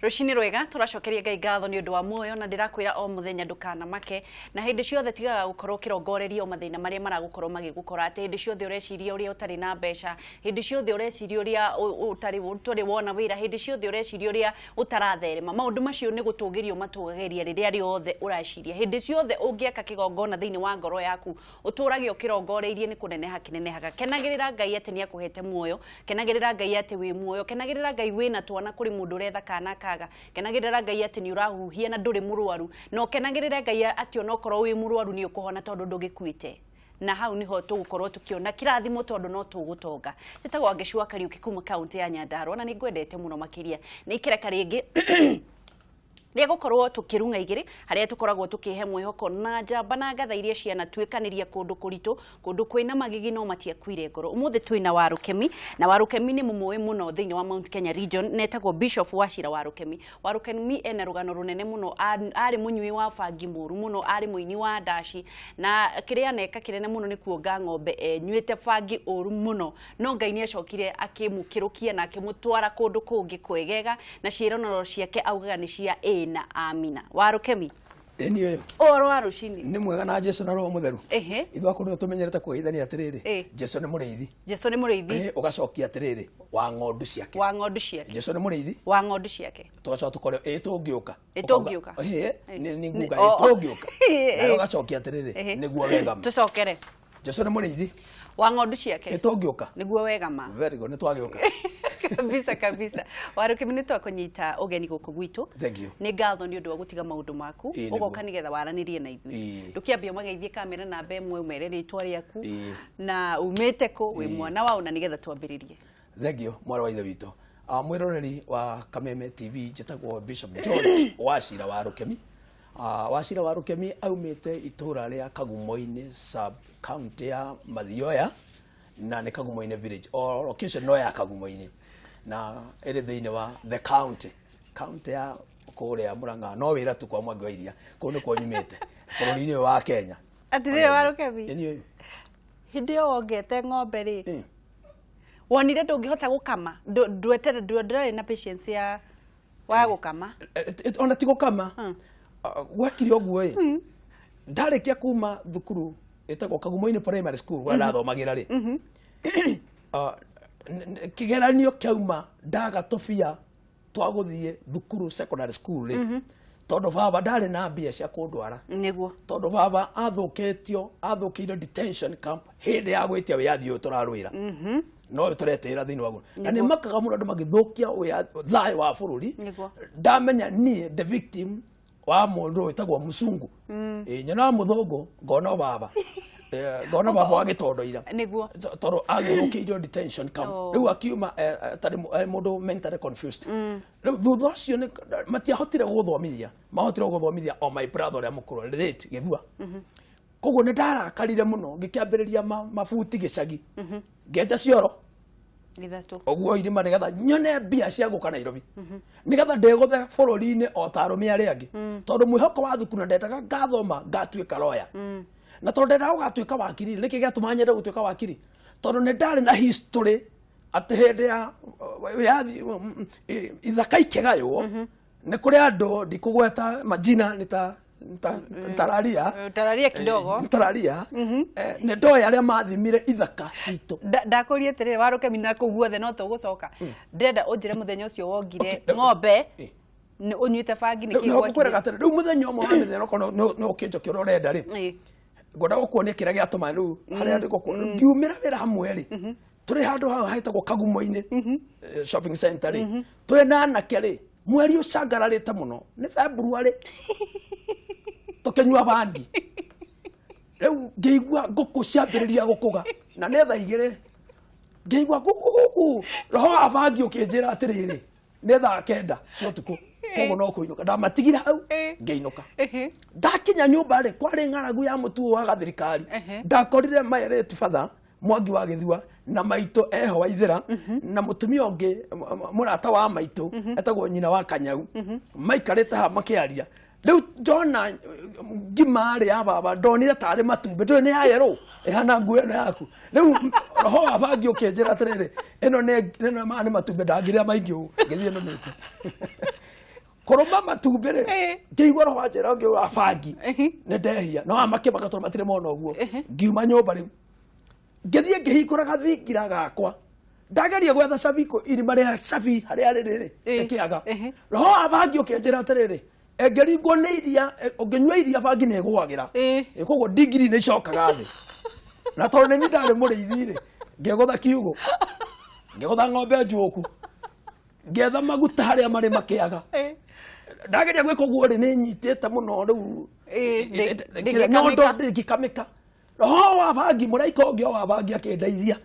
Rũcinĩ rwega, tũracokeria Ngai ngatho nĩ ũndũ wa muoyo na ndĩrakwĩra o mũthenya ndũkanamake na hĩndĩ ciothe tigaga gũkorwo ũkĩrongoreria o mathĩna marĩa maragũkorwo magĩgũkora, atĩ hĩndĩ ciothe ũreciria ũrĩa ũtarĩ na mbeca, hĩndĩ ciothe ũreciria ũrĩa ũtarĩ ũtarĩ wona wĩra, hĩndĩ ciothe ũreciria ũrĩa ũtaratherema. Maũndũ macio nĩ gũtũgĩrio matũgagĩria rĩrĩa rĩothe ũreciria. Hĩndĩ ciothe ũngĩaka kĩgongona thĩinĩ wa ngoro yaku ũtũrage ũkĩrongoreirie nĩ kũneneha kĩnenehaga. Kenagĩrĩra Ngai atĩ nĩ akũhete muoyo, kenagĩrĩra Ngai atĩ wĩ muoyo, kenagĩrĩra Ngai wĩna twana kũrĩ mũndũ ũretha kana akaga, kenagĩrĩra Ngai atĩ nĩ ũrahuhia na ndũrĩ mũrwaru, na ũkenagĩrĩre Ngai atĩ onokorwo wĩ mũrwaru nĩ ũkũhona tondũ ndũgĩkuĩte. Na hau niho tũgũkorwo tũkĩona kĩrathimo tondũ no tũgũtonga. Njĩtagwo Wangeci wa Kariũki kuma kaũntĩ ya Nyandarua na nĩ ngwendete mũno makĩria. Nĩ ikereka rĩngĩ rĩa gũkorwo tũkĩrung'a igĩrĩ harĩa tũkoragwo tũkĩhe mwĩhoko na njamba na ngatha iria cianatuĩkanĩria kũndũ kũritũ, kũndũ kwĩna magigi no matiakuire ngoro. Ũmũthĩ twĩna Warũkemi na Warũkemi nĩ mũmũĩ mũno thĩinĩ wa Mount Kenya region na etagwo Bishop Wachira Warũkemi. Warũkemi ena rũgano rũnene mũno, arĩ mũnyui wa bangi mũru mũno, arĩ mũini wa ndaci na kĩrĩa aneka kĩnene mũno nĩ kuonga ng'ombe enyuĩte bangi ũru mũno, no Ngai nĩ acokire akĩmũkĩrũkia na akĩmũtwara kũndũ kũngĩ kwegega na ciĩranĩro ciake augaga nĩ cia ĩĩ na amina. Warũkemi. Ĩni ũyũ. Ũhoro wa rũcinĩ. Nĩ mwega na Jesu na Roho Mũtheru. Ehe. Ithuĩ akũrũ tũmenyerete kũgeithania atĩrĩrĩ. Ĩ. Jesu nĩ mũrĩithi. Jesu nĩ mũrĩithi. Ĩ, ũgacokia atĩrĩrĩ, wa ng'ondu ciake. Wa ng'ondu ciake. Jesu nĩ mũrĩithi. Wa ng'ondu ciake. Tũgacoka tũkoreo ĩ tũngĩũka. Ĩ tũngĩũka. Ĩ, Ĩ. nĩ nguga Nĩ- ĩ o- tũngĩũka. Ĩ. Nawe ũgacokia atĩrĩrĩ, Ehe. nĩguo wega ma. Tũcokere. Jesu nĩ mũrĩithi. Wa ng'ondu ciake. Ĩ tũngĩũka. Nĩguo wega ma. Very good, nĩ twagĩũka. Kabisa kabisa. Warũkemi nĩ twakũnyita ũgeni gũkũ gwitũ. Thank you. Nĩ ngatho nĩ ũndũ wa gũtiga maũndũ maku. Ĩĩ, nĩguo. Ũgoka nĩgetha waranĩrie na ithuĩ. Ĩĩ. Ndũkĩambia ũmageithie kamera namba ĩmwe ũmere rĩtwa rĩaku Ĩĩ. na umĩte kũ, wĩ Ĩĩ. mwana waũ na nĩgetha twambĩrĩrie. Thank you, mwarĩ wa ithe witũ. Mwĩroreri wa Kameme TV, njĩtagwo Bishop George Wachira wa Rũkemi. Wachira wa Rũkemi aumĩte itũũra rĩa Kagumo-inĩ sub county ya Mathioya na nĩ Kagumo-inĩ village. O location no ya Kagumo-inĩ na ĩrĩ thĩinĩ wa the county. County ya kũrĩa Murang'a no wĩra tu kwa Mwangi wa Iria. Kũu nĩkuo nyumĩte bũrũri-inĩ ũyũ wa Kenya. Atĩrĩrĩ Warũkemi. Ĩni ũyũ. Hĩndĩ ĩyo wongete ng'ombe rĩ, wonire ndũngĩhota gũkama, ndwetere ndwarĩ na patience ya wa gũkama. Ona ti gũkama. Gwekire ũguo ĩ, ndarĩkia kuma thukuru ĩtagwo Kagumo-inĩ Primary School kũrĩa ndathomagĩra rĩ, kĩgeranio kĩauma ndaga tũbia twa gũthiĩ thukuru secondary school rĩ, tondũ baba ndarĩ na mbia cia kũndwara. Tondũ baba athũkĩtio athũkĩire detention camp hĩndĩ ya gwĩtia wĩyathi ũyũ tũrarũĩra, no ũyũ tũretĩĩra thĩinĩ waguo na nĩ makaga mũno andũ magĩthũkia thayũ wa bũrũri. Ndamenya niĩ the victim wa mũndũ wĩtagwo mũcungu. Ĩ, nyonaga mũthũngũ ngona o baba. Ngona baba wa gĩtondoira. Tondũ agĩthũkĩirio detention camp. Rĩu akiuma atarĩ mũndũ mentally confused. Rĩu thutha ũcio matiahotire gũthomithia, mahotire gũthomithia o my brother ũrĩa mũkũrũ late Gĩthua. Koguo nĩ ndarakarire mũno ngĩkĩambĩrĩria mabuti gĩcagi, ngĩenja cioro ithatũ ũguo irima nĩgetha nyone mbia cia gũka Nairobi nĩgetha ndĩgũthe bũrũri-inĩ o ta arũme arĩa angĩ, tondũ mwĩhoko wa thukuru na ndendaga ngathoma ngatuĩka lawyer, na tondũ ndendaga gũgatuĩka wakiri. Nĩkĩ gĩatũma nyende gũtuĩka wakiri? Tondũ nĩ ndarĩ na history atĩ hĩndĩ ya wĩyathi ithaka ikĩgaywo nĩ kũrĩ andũ ndikũgweta majina nĩ ta tararia. Tararia kidogo. Tararia. Nĩ ndoĩ arĩa mathimire ithaka citũ. Ndakũria atĩrĩrĩ Warũkemi, na kũu guothe no tũgũcoka, ndĩrenda ũnjĩre mũthenya ũcio wongire ng'ombe ũnyuĩte bangi nĩ kĩĩ Nĩ ngũkwĩraga atĩrĩ, rĩu mũthenya ũmwe wa mĩthenya okorwo nĩ ũkĩnjokia ũrĩa ũrenda rĩ, ngwenda gũkuonia kĩrĩa gĩatũma rĩu harĩa ndĩ gũkuo ngiumĩra wĩra hamwe rĩ, tũrĩ handũ hau hetagwo Kagumo-inĩ shopping center rĩ, twĩ na anake rĩ, mweri ũcangararĩte mũno nĩ February, tũkĩnyua bangi. Rĩu ngĩigua ngũkũ ciambĩrĩria gũkũga na nĩ thaa 2, ngĩigua ngũkũ gũkũ, roho wa bangi ũkĩnjĩra atĩrĩrĩ, nĩ thaa 9 cia ũtukũ, koguo no kũinũka. Ndamatigire hau ngĩinũka. Ndakinya nyũmba rĩ, kwarĩ ng'aragu ya mũtuo wa gathirikari. Ndakorire my late father Mwangi wa Gĩthua na maitũ eho Waithĩra na mũtumia ũngĩ mũrata wa maitũ etagwo nyina wa Kanyau maikarĩte haha makĩaria. Rĩu ndona ngima rĩ ya baba, ndonire tarĩ matumbĩ, ndũĩ nĩ ya yerũ ĩhana nguo ĩno yaku. Rĩu roho wa bangi ũkĩnjĩra atĩrĩrĩ, ĩno nĩ ĩno maya nĩ matumbĩ, ndangĩrĩa maingĩ ũũ. Ngĩthiĩ nũmĩte. Kũrũma matumbĩ rĩ, ngĩigua roho wanjĩra ngĩuga bangi nĩ ndehia, no aya makĩmaka tondũ matirĩ mona ũguo. Ngiuma nyũmba rĩu, ngĩthiĩ ngĩhingũra gathingira gakwa, ndageria gwetha cabi irima rĩa cabi harĩa rĩrĩ rĩ, ĩkĩaga. Roho wa bangi ũkĩnjĩra atĩrĩrĩ, ĩngĩringwo nĩ iria, ũngĩnyua iria bangi nĩ ĩgũagĩra. Koguo ndigiri nĩ icokaga thĩ, na tondũ nĩ niĩ ndarĩ mũrĩithi rĩ, ngĩgũtha kiugũ, ngĩgũtha ng'ombe njuũku, ngĩetha maguta harĩa marĩ makĩaga. Ndageria gwĩka ũguo rĩ, nĩ nyitĩte mũno rĩu nyondo ndĩngĩkamĩka. Roho wa bangi, mũraika ũngĩ o wa bangi akĩndeithia,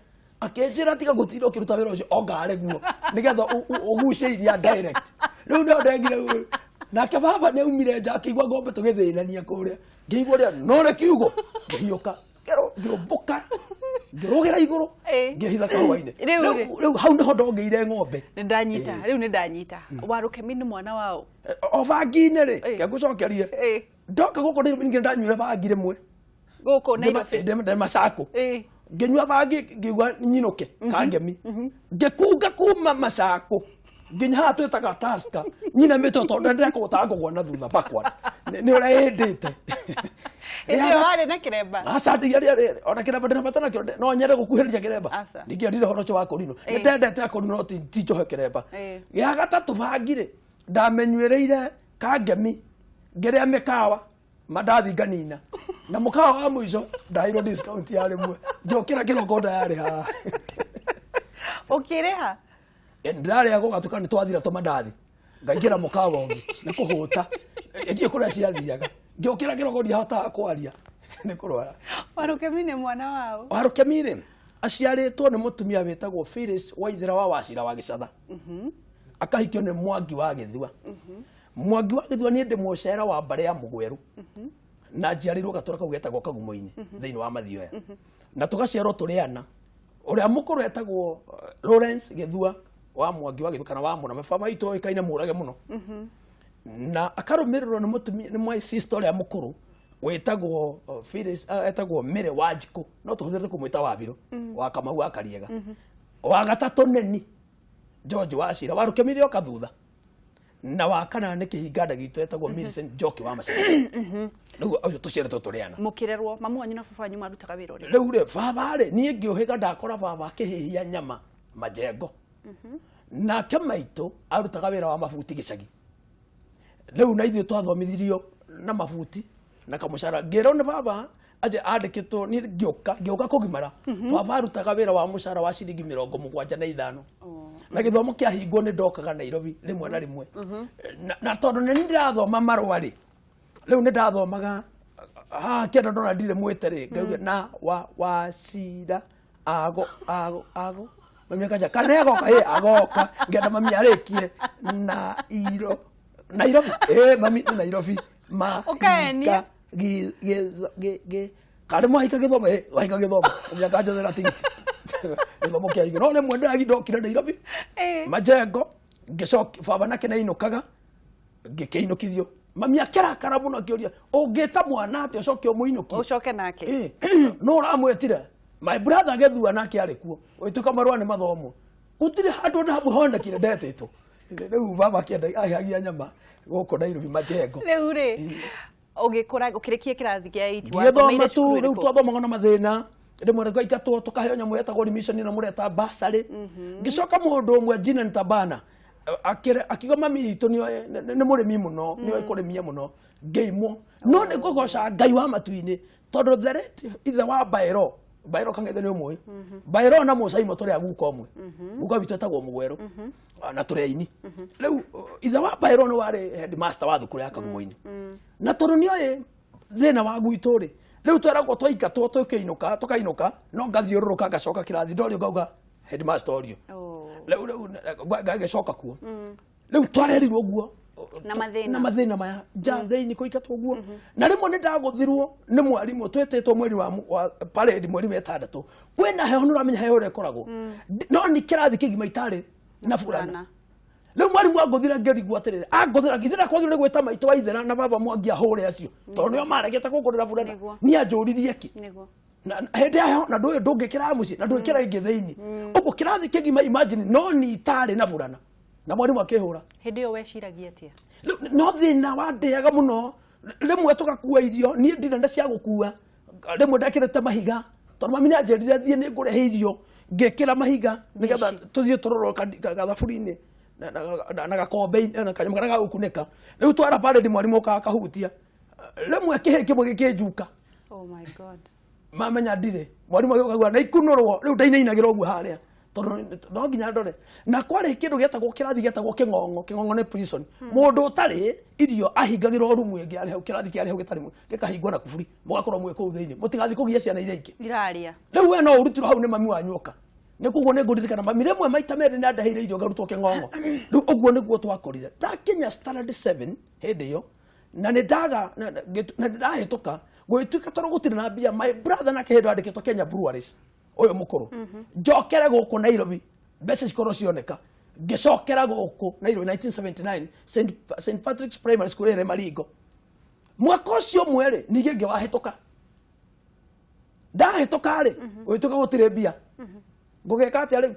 akĩnjĩra tiga gũtinda ũkĩruta wĩra ũcio, ongarĩ guo nĩgetha ũgucie iria direct. Rĩu nĩo ndengire rĩu. Nake baba nĩ aumire nja akĩigua ng'ombe tũgĩthĩnania kũrĩa, ngĩigua ũrĩa nore kiugo, ngĩhiũka, ngĩũmbũka, ngĩrũgĩra igũrũ, ngĩhitha kahũa-inĩ. Rĩu rĩ? Rĩu hau nĩho ndongeire ng'ombe. Nĩ ndanyita, rĩu nĩ ndanyita. Warũkemi nĩ mwana wao? O bangi-inĩ rĩ, ngĩgũcokerie, ndoka gũkũ ningĩ ndanyuire bangi rĩmwe. Gũkũ Nairobi? Ndĩ Macakũ. Ngĩnyua bangi, ngĩigua nyinũke kangemi, ngĩkunga kuma Macakũ nginya haha twĩtaga Tusker, nyina mĩtwe tondũ ndĩrekũgũta ngũgwa na thutha backward, nĩ ũrĩa ĩndĩte. Hĩndĩ ĩyo warĩ na kĩremba? Aca, ndigia ona kĩremba ndĩrabata nakĩo, no nyende gũkuhĩrĩria kĩremba. Aca. Ndingĩendire ũhoro ũcio wa kũrinwo. Nĩ ndendete akũrinwo, no ti njohe kĩremba. Gĩa gatatũ, bangi rĩ, ndamenyuĩrĩire kangemi ngĩrĩa mĩkawa mandathi nganina, na mũkawa wa mũico ndaheirwo discount ya rĩmwe, ngĩũkĩra kĩroko ndayarĩ haha. Ũkĩrĩha? Ndĩrarĩa gũgatuĩka nĩ twathira tũmandathi, ngaingĩra mũkawa ũngĩ nĩ kũhũta, ndiĩ kũrĩa ciathiaga. Ngĩũkĩra kĩroko ndiahotaga kwaria nĩ kũrwara. Warũkemi nĩ mwana wao? Warũkemi rĩ, aciarĩtwo nĩ mũtumia wĩtagwo Phyllis Waithera wa Wacira wa Gĩcatha, akahikio nĩ Mwangi wa Gĩthua. Mwangi wa Gĩthua, niĩ ndĩ mũcera wa mbarĩ ya Mũgwerũ, na njiarĩirwo gatũra kau getagwo Kagumo-inĩ thĩinĩ wa Mathioya, na tũgaciarwo tũrĩ ana. Ũrĩa mũkũrũ etagwo Lawrence Gĩthua wa Mwangi wa Gĩthua kana wa Mũrame, baba witũ oĩkaine mũrage mũno, na akarũmĩrĩrwo nĩ mũtumia, nĩ my sister ũrĩa mũkũrũ wĩtagwo Phyllis, etagwo Mary Wanjikũ, no tũhũthĩrĩte kũmwĩta Wabirũ wa Kamau wa Kariega. Wa gatatũ neni George Wacira warũkemirie oka thutha, na wa kana nĩ kĩhinganda gitũ etagwo Millicent Njoki wa Macaria. Rĩu ũcio tũciarĩtwo tũrĩ ana. Mũkĩrerwo, mamu wanyu na baba wanyu marutaga wĩra ũrĩkũ? Rĩu rĩ, baba rĩ, niĩ ngĩũhĩga ndakora baba akĩhĩhia nyama majengo, nake maitũ arutaga wĩra wa mabuti gĩcagi. Rĩu na ithuĩ twathomithirio na mabuti na kamũcara. Ngĩrwo nĩ baba aje andĩkĩtwo, niĩ ngĩũka kũgimara, baba arutaga wĩra wa mũcara wa ciringi 75, na gĩthomo kĩahingwo nĩ ndokaga Nairobi rĩmwe na rĩmwe, na tondũ nĩ ndĩrathoma marũa rĩ, rĩu nĩ ndathomaga haha kĩenda ndona ndirĩ mwĩte rĩ, ngauga na wa wacira ago ago ago, mami akanja kana agoka, ĩ agoka, ngenda mami arĩkie na iro Nairobi, ĩ mami nĩ Nairobi. Ũkaenia. Mahika gi gi gi gi kana mwahika gĩthomo, ĩ wahika gĩthomo, mami akanjethera tigiti gĩthomo kĩa igũrũ. No rĩmwe ndĩragi ndokire Nairobi majengo, ngĩcokia baba nake nĩainũkaga, ngĩkĩinũkithio. Mami akĩrakara mũno, akĩũria, ũngĩta mwana atĩa ũcoke ũmũinũkie? Ũcoke nake. No ũramwĩtire my brother Gĩthua nake arĩ kuo, ũgĩtuĩka marũa nĩ mathomwo, gũtirĩ handũ na hamwe honekire ndetĩtwo. Rĩu baba akĩenda ahagia nyama gũkũ Nairobi majengo. Rĩu rĩ, ũgĩkũra, ũkĩrĩkia kĩrathi kĩa 8, ngĩthoma tu rĩu twathomaga na mathĩna, rĩmwe tũgaingatwo tũkaheo nyamũ yetagwo admission na mũreta basarĩ. Ngĩcoka mũndũ ũmwe Jina Tabana akiuga mami witũ nĩ mũrĩmi mũno, nĩoĩ kũrĩmia mũno. Ngĩimwo, no nĩ ngũgoca Ngai wa matu-inĩ tondũ the late ithe wa Baero, Baero Kang'ethe nĩ ũmũĩ, Baero na Mũcaimo tũrĩ a guka ũmwe, guka witũ etagwo Mũgwerũ na tũrĩ aini. Rĩu ithe wa Baero nĩ warĩ headmaster wa thukuru ya Kagumo-inĩ, na tondũ nĩoĩ thĩna wa gwitũ rĩ, rĩu tweragwo twaingatwo tũkĩinũka tũkainũka, no ngathiũrũrũka ngacoka kĩrathi, ndorio ngauga headmaster orio. Rĩu ngagĩcoka kuo, rĩu twarerirwo ũguo. Na mathĩna. Na mathĩna maya nja thĩinĩ kũingatwo ũguo, na rĩmwe nĩ ndagũthirwo nĩ mwarimũ twĩtĩtwo mweri wa parade, mweri wa ĩtandatũ, kwĩna heho, nĩ ũramenya heho ũrĩa ĩkoragwo. No nĩ kĩrathi kĩgima itarĩ na burana. Burana. Rĩu mwarimũ angũthira, ngĩrigwo atĩrĩrĩ, angũthira githĩ kwagĩrĩirwo nĩ gwĩta maitũ wa ithera na baba Mwangi ahũre acio tondũ nĩo maregete kũngũrĩra burana. Niĩ anjũririe kĩ? Na hĩndĩ ya heho, na ndũĩ ndũngĩkĩra mũciĩ na ndũngĩkĩra ĩngĩ thĩinĩ ũguo kĩrathi kĩgima, imagine, no ni itarĩ na burana. Na mwarimũ akĩhũra. Hĩndĩ ĩyo weciragia atĩa? Rĩu no thĩna wandĩaga mũno. Rĩmwe tũgakua irio, niĩ ndirĩ na cia gũkua, rĩmwe ndekĩrĩte mahiga tondũ mami nĩanjĩrire thiĩ nĩ ngũrehe irio, ngĩkĩra mahiga nĩgetha tũthiĩ tũrorwo gathaburi-inĩ na gakombe-inĩ na kanyamũ karĩa ga gũkunĩka. Rĩu twara parade mwarimũ okaga akahutia. Rĩmwe kĩhĩ kĩmwe gĩkĩnjuka. Oh my God. Mamenya ndirĩ, mwarimũ agĩũka auga na ikunũrwo. Rĩu ndainainagĩra ũguo harĩa tondũ no nginya ndore. Na kwarĩ kĩndũ gĩetagwo kĩrathi gĩetagwo kĩng'ong'o. Kĩng'ong'o nĩ prison. Mũndũ ũtarĩ irio ahingagĩrwo rumu ĩngĩ yarĩ hau, kĩrathi kĩarĩ hau gĩtarĩ gĩkahingwo na kuburi, mũgakorwo mwĩ kũu thĩinĩ, mũtigathiĩ kũgia ciana iria ingĩ irarĩa. Rĩu we no ũrutirwo hau nĩ mami wanyu oka. Nĩ koguo nĩ ngũririkana mami rĩmwe maita merĩ nĩ andeheire irio ngarutwo kĩng'ong'o. Rĩu ũguo nĩguo twakorire ndakinya standard 7 hĩndĩ ĩyo, na nĩ ndaga na nĩ ndahĩtũka gũgĩtuĩka tondũ gũtirĩ na mbia. My brother nake hĩndĩ andĩkĩtwo Kenya Breweries ũyũ mũkũrũ, njokere gũkũ Nairobi mbeca cikorwo cioneka. Ngĩcokera gũkũ Nairobi 1979, St Patrick's Primary School ĩrĩ Maringo. Mwaka ũcio ũmwe rĩ, ningĩ ngĩwahĩtũka. Ndahĩtũka rĩ, gũgĩtuĩka gũtirĩ mbia. Ngũgĩka atĩa rĩu?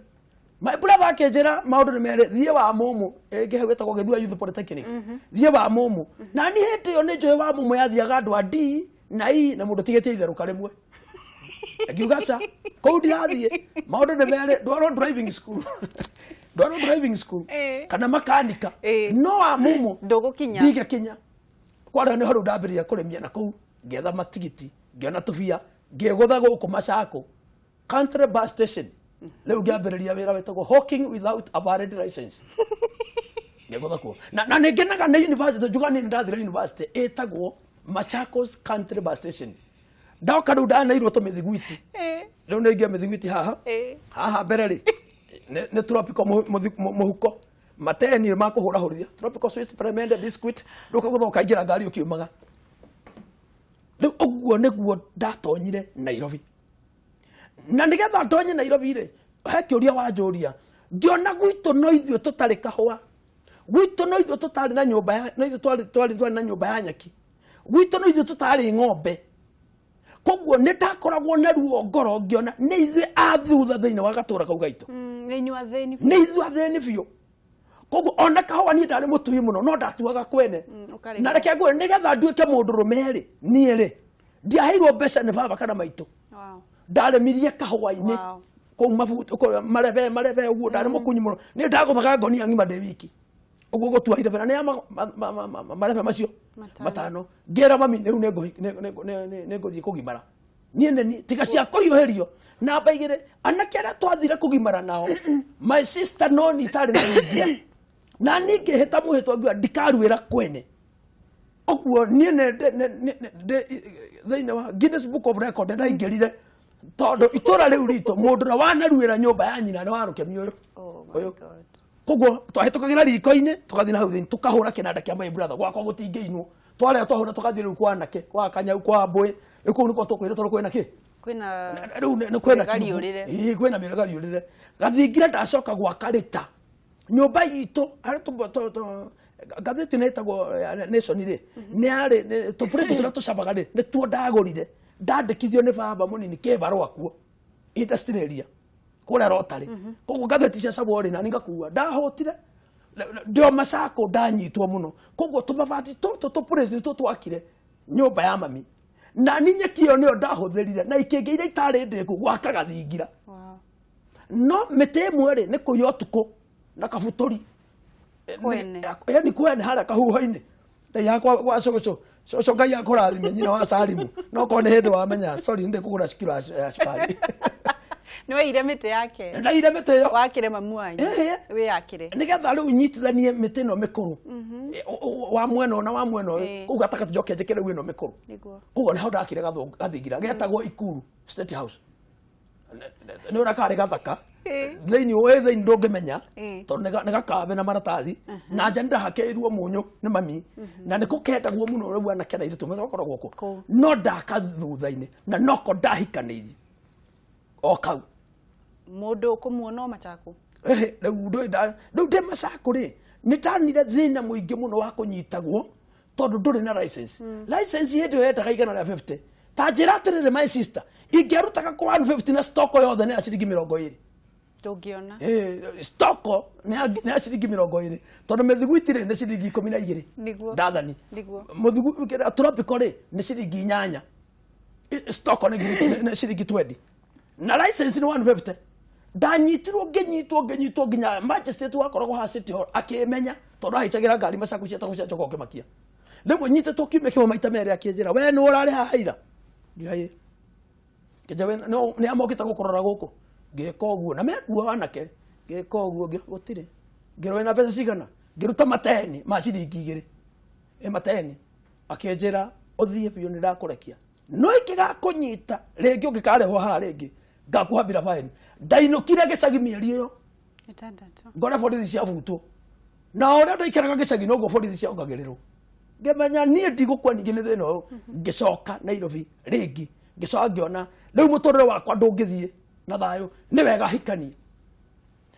My brother akĩnjĩra maũndũ nĩ merĩ, thiĩ wa mũmũ ĩngĩ hau ĩtagwo Gĩthua Youth Polytechnic, thiĩ wa mũmũ. Na niĩ hĩndĩ ĩyo nĩ njũĩ wa mũmũ yathiaga andũ a D na E na mũndũ ũtigĩtie itherũka rĩmwe. Ngiuga ca kũu ndirathiĩ, maũndũ nĩ merĩ, ndwarwo driving school, ndwarwo driving school kana makanika, no wa mũmũ ndũgũkinya. Ndigĩkinya. Kwarĩa nĩ ho rĩu ndambĩrĩria kũrĩmia na kũu, ngĩetha matigiti, ngĩona tũbia, ngĩgũtha gũkũ Machako Country Bus Station. Rĩu ngĩambĩrĩria wĩra wĩtagwo hawking without a valid license. Ngĩgũtha kuo na nĩ ngenaga nĩ university njuga nĩ ndathire university ĩtagwo Machakos Country Bus Station. Ndoka rĩu ndaneirwo tũmĩthiguiti. Rĩu nĩ ingĩa mĩthiguiti haha haha mbere rĩ, nĩ tropical mũhuko mateni ma kũhũrahũrithia tropical swiss premende biscuit. Rĩu ũkagũtha ũkaingĩra ngari ũkiumaga. Rĩu ũguo nĩguo ndatonyire Nairobi. Na nĩgetha ndonye Nairobi rĩ, he kĩũria wanjũria, ngĩona gwitũ no ithuĩ tũtarĩ kahũa, gwitũ no ithuĩ tũtarĩ na nyũmba ya, no ithuĩ twarĩ na nyũmba ya nyeki, gwitũ no ithuĩ tũtarĩ ng'ombe. Koguo nĩ ndakoragwo na ruo ngoro ngĩona nĩ ithuĩ a thutha thĩinĩ wa gatũra kau gaitũ. Nĩ inyuĩ athĩni biũ. Nĩ ithuĩ athĩni biũ. Koguo ona kahũa niĩ ndarĩ mũtui mũno, no ndatuaga kwene. Ũkarĩma. Na reke ngwĩre, nĩgetha nduĩke mũndũrũme rĩ, niĩ rĩ ndiaheirwo mbeca nĩ baba kana maitũ. Ndarĩmirie kahũa-inĩ kũu mabutu, kũu marebe marebe ũguo, ndarĩ mũkunyi mũno. Niĩ ndagũthaga ngonia ng'ima ndĩ wiki ũguo gũtua irebe, na nĩ ya marebe macio Matano. Matano. Ngĩra mami rĩu nĩ ngũthiĩ kũgimara niĩ nĩ niĩ tiga cia kũhiũhĩrio namba igĩrĩ. Anake arĩa twathire kũgimara nao, my sister no ni itarĩ na ringia, na niĩ ngĩhĩta mwĩhĩtwa ngiuga ndikaruĩra kwene. Ũguo niĩ nĩ thĩinĩ wa Guinness Book of Record ndaingĩrire, tondũ itũra rĩu ritũ mũndũ ũrĩa wanaruĩra nyũmba ya nyina nĩ warũkemi ũyũ. Oh my Ũyũ. God. Koguo twahĩtũkagĩra riko-inĩ tũgathiĩ na hau thĩinĩ tũkahũra kĩnanda kĩa my brother, gwakwa gũtingĩinwo. Twarĩa twahũra tũgathiĩ rĩu kwa anake, kwa kanyau, kwa mbũĩ. Rĩu kũu nĩkuo tũkwĩre tondũ kwĩna kĩ? Kwĩna rĩu nĩ kwĩna mĩgari kiugũ. ũrĩre. Ĩĩ, kwĩna mĩregari ũrĩre. Gathingira ndacoka gwaka rĩta nyũmba itũ harĩa ngathĩti nĩ ĩtagwo ya Nation rĩ, nĩ yarĩ tũbũrĩti tũrĩa tũcabaga rĩ, nĩtuo ndagũrire, ndandĩkithio nĩ baba mũnini kĩbarũa kuo industry area kũrĩa Rotary. Koguo ngathĩti ciacabwo rĩ, nani ngakua ndahũtire ndĩo macako ndanyitwo mũno. Koguo tũmabati tũtũ tũpũrĩci nĩtuo twakire nyũmba ya mami, na ni nyeki ĩyo nĩyo ndahũthĩrire na ikĩngĩ iria itarĩ ndĩku gwaka gathingira. No mĩtĩ ĩmwe rĩ, nĩ kũiya ũtukũ na kabutũri. Kwene. Ni kwene harĩa kahuho-inĩ ndaiya kwa cũcũ. Cũcũ Ngai akũrathime, nyina wa Salimu, no korwo nĩ hĩndĩ wamenya, sorry, nĩ ndĩkũgũra kiro ya cukari. Nĩ waire mĩtĩ yake. Ndaire mĩtĩ ĩyo. Wakĩre mamu wanyu. Wĩyakĩre. Nĩgetha rĩu nyitithanie mĩtĩ ĩno mĩkũrũ wa mwena ũyũ na wa mwena ũyũ, kũu gatagatĩ njoke njĩkĩre rĩu ĩno mĩkũrũ. Koguo nĩho ndakire gathingira getagwo Ikuru State House. Nĩ ũrĩa karĩ gathaka thĩinĩ wĩ thĩinĩ ndũngĩmenya, tondũ nĩ gakabe na maratathi, na nja nĩndahakĩirwo mũnyũ nĩ mami, na nĩko kendagwo mũno rĩu anake na airĩtu makoragwo kuo. Kũu. No ndaka thutha-inĩ na noko ndahikanĩirie o kau. Mũndũ ũkũmuona o Machako. Ehe, rĩu rĩu ndĩ Machako rĩ, nĩ ndanire thĩna mũingĩ mũno wa kũnyitagwo tondũ ndũrĩ na license. License hĩndĩ ĩyo yendaga igana rĩa 50. Ta njĩra atĩrĩrĩ, my sister, ingĩarutaga kũ 150 na stock yothe nĩ ya ciringi mĩrongo ĩrĩ. Ndũngĩona. Stoko nĩ ya ciringi 20, tondũ mĩthiguiti rĩ nĩ ciringi 12. Ndathani. Mũthigu tropical rĩ nĩ ciringi 8. Stoko nĩ ciringi 20 na license nĩ 150. Ndanyitirwo, ngĩnyitwo, ngĩnyitwo nginya magistrate wakoragwo haha City Hall akĩmenya, tondũ ahaicagĩra ngari macaku cietagwo cia Jogoo Kĩmakia. Rĩmwe nyitĩtwo kiumia kĩmwe maita merĩ, akĩnjĩra, "We nĩ ũrarĩ haha ira?" Ngiuga, "Ĩ." Kĩnja, "We nĩ amokĩte gũkũrora gũkũ?" Ngĩka ũguo na mekuo anake, ngĩka ũguo, ngĩuga gũtirĩ. Ngĩrwo, "Wĩna mbeca cigana?" Ngĩruta mateni ma ciringi 2, ĩ mateni. Akĩnjĩra, "Ũthiĩ biũ, nĩ ndakũrekia, no ingĩgakũnyita rĩngĩ ũngĩkarehwo haha rĩngĩ, ngakuhambĩra faini." Ndainũkire gĩcagi mĩeri ĩyo 6. Ngore borithi ciabutwo, na o ũrĩa ndaikaraga gĩcagi noguo borithi ciongagĩrĩrwo. Ngĩmenya niĩ ndigũkua ningĩ nĩ thĩna ũyũ. Ngĩcoka Nairobi rĩngĩ, ngĩcoka ngĩona rĩu mũtũrĩre wakwa ndũngĩthiĩ na thayũ, nĩ wega hikanie,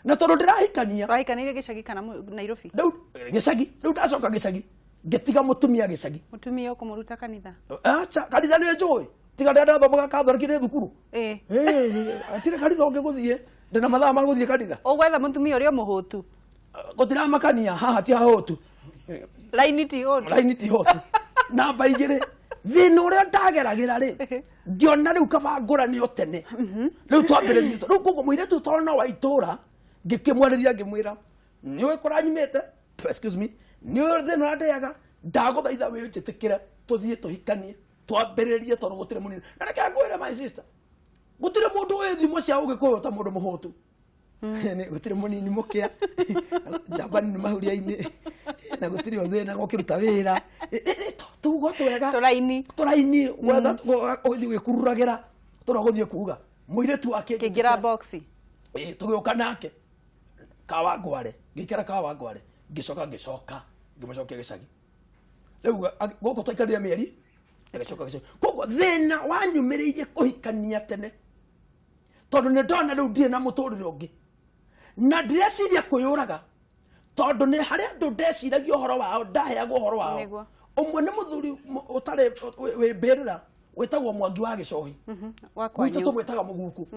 na tondũ ndĩrahikania. Wahikanĩire gĩcagi kana Nairobi? Rĩu gĩcagi, rĩu ndacoka gĩcagi, ngĩtiga mũtumia gĩcagi. Mũtumia ũkũmũruta kanitha? Aca, kanitha nĩ njũĩ, tiga ndĩrĩa ndathomaga Catholic nĩ thukuru. Hatirĩ kanitha ũngĩ gũthiĩ, ndĩna mathaa ma gũthiĩ kanitha. Ũgwetha mũtumia ũrĩa mũhũtu. Gũtiramakania haha ti hahũtu. Raini ti hũtu. Raini ti hotu. Namba 2, thĩna ũrĩa ndageragĩra rĩ, ngĩona rĩu kaba ngũranio tene, rĩu twambĩrĩrie rĩu. Koguo mũirĩtu tondũ no wa itũra, ngĩkĩmwarĩria, ngĩmwĩra, "Nĩ ũĩ kũrĩa nyumĩte, excuse me, nĩ ũĩ thĩna ũrĩa ndĩaga, ndagũthaitha wĩnjĩtĩkĩre tũthiĩ tũhikanie, twambĩrĩrie, tondũ gũtirĩ mũnini." Na reke ngwĩre, my sister, gũtirĩ mũndũ wĩ thimo cia ũgĩkũyũ ta mũndũ mũhũtu. Gũtirĩ mũnini mũkĩa, njamba nini mahuria-inĩ, na gũtirĩ ũthĩna ũkĩruta wĩra. Tugo twega. Tũraini. Tũraini gwetha ũgĩthiĩ ũgĩkururagĩra tũrĩa gũthiĩ kuga mũirĩtu wake. Kĩingĩra boxi. Tũgĩũka nake Kawangware, ngĩikara Kawangware, ngĩcoka ngĩcoka ngĩmũcokia gĩcagi. Rĩu gũkũ twaikarire mĩeri, agĩcoka gĩcagi. Koguo thĩna wanyumĩrĩirie kũhikania tene, tondũ nĩ ndona rĩu ndirĩ na mũtũrĩre ũngĩ, na ndĩreciria kwĩyũraga, tondũ nĩ harĩ andũ ndeciragia ũhoro wao, ndaheagwo ũhoro wao. Ũmwe nĩ mũthuri ũtarĩ wĩ mbĩrĩra wĩtagwo Mwangi wa Gĩcohi. Wa Gwitũ kwanyu. Tũmwĩtaga mũguku.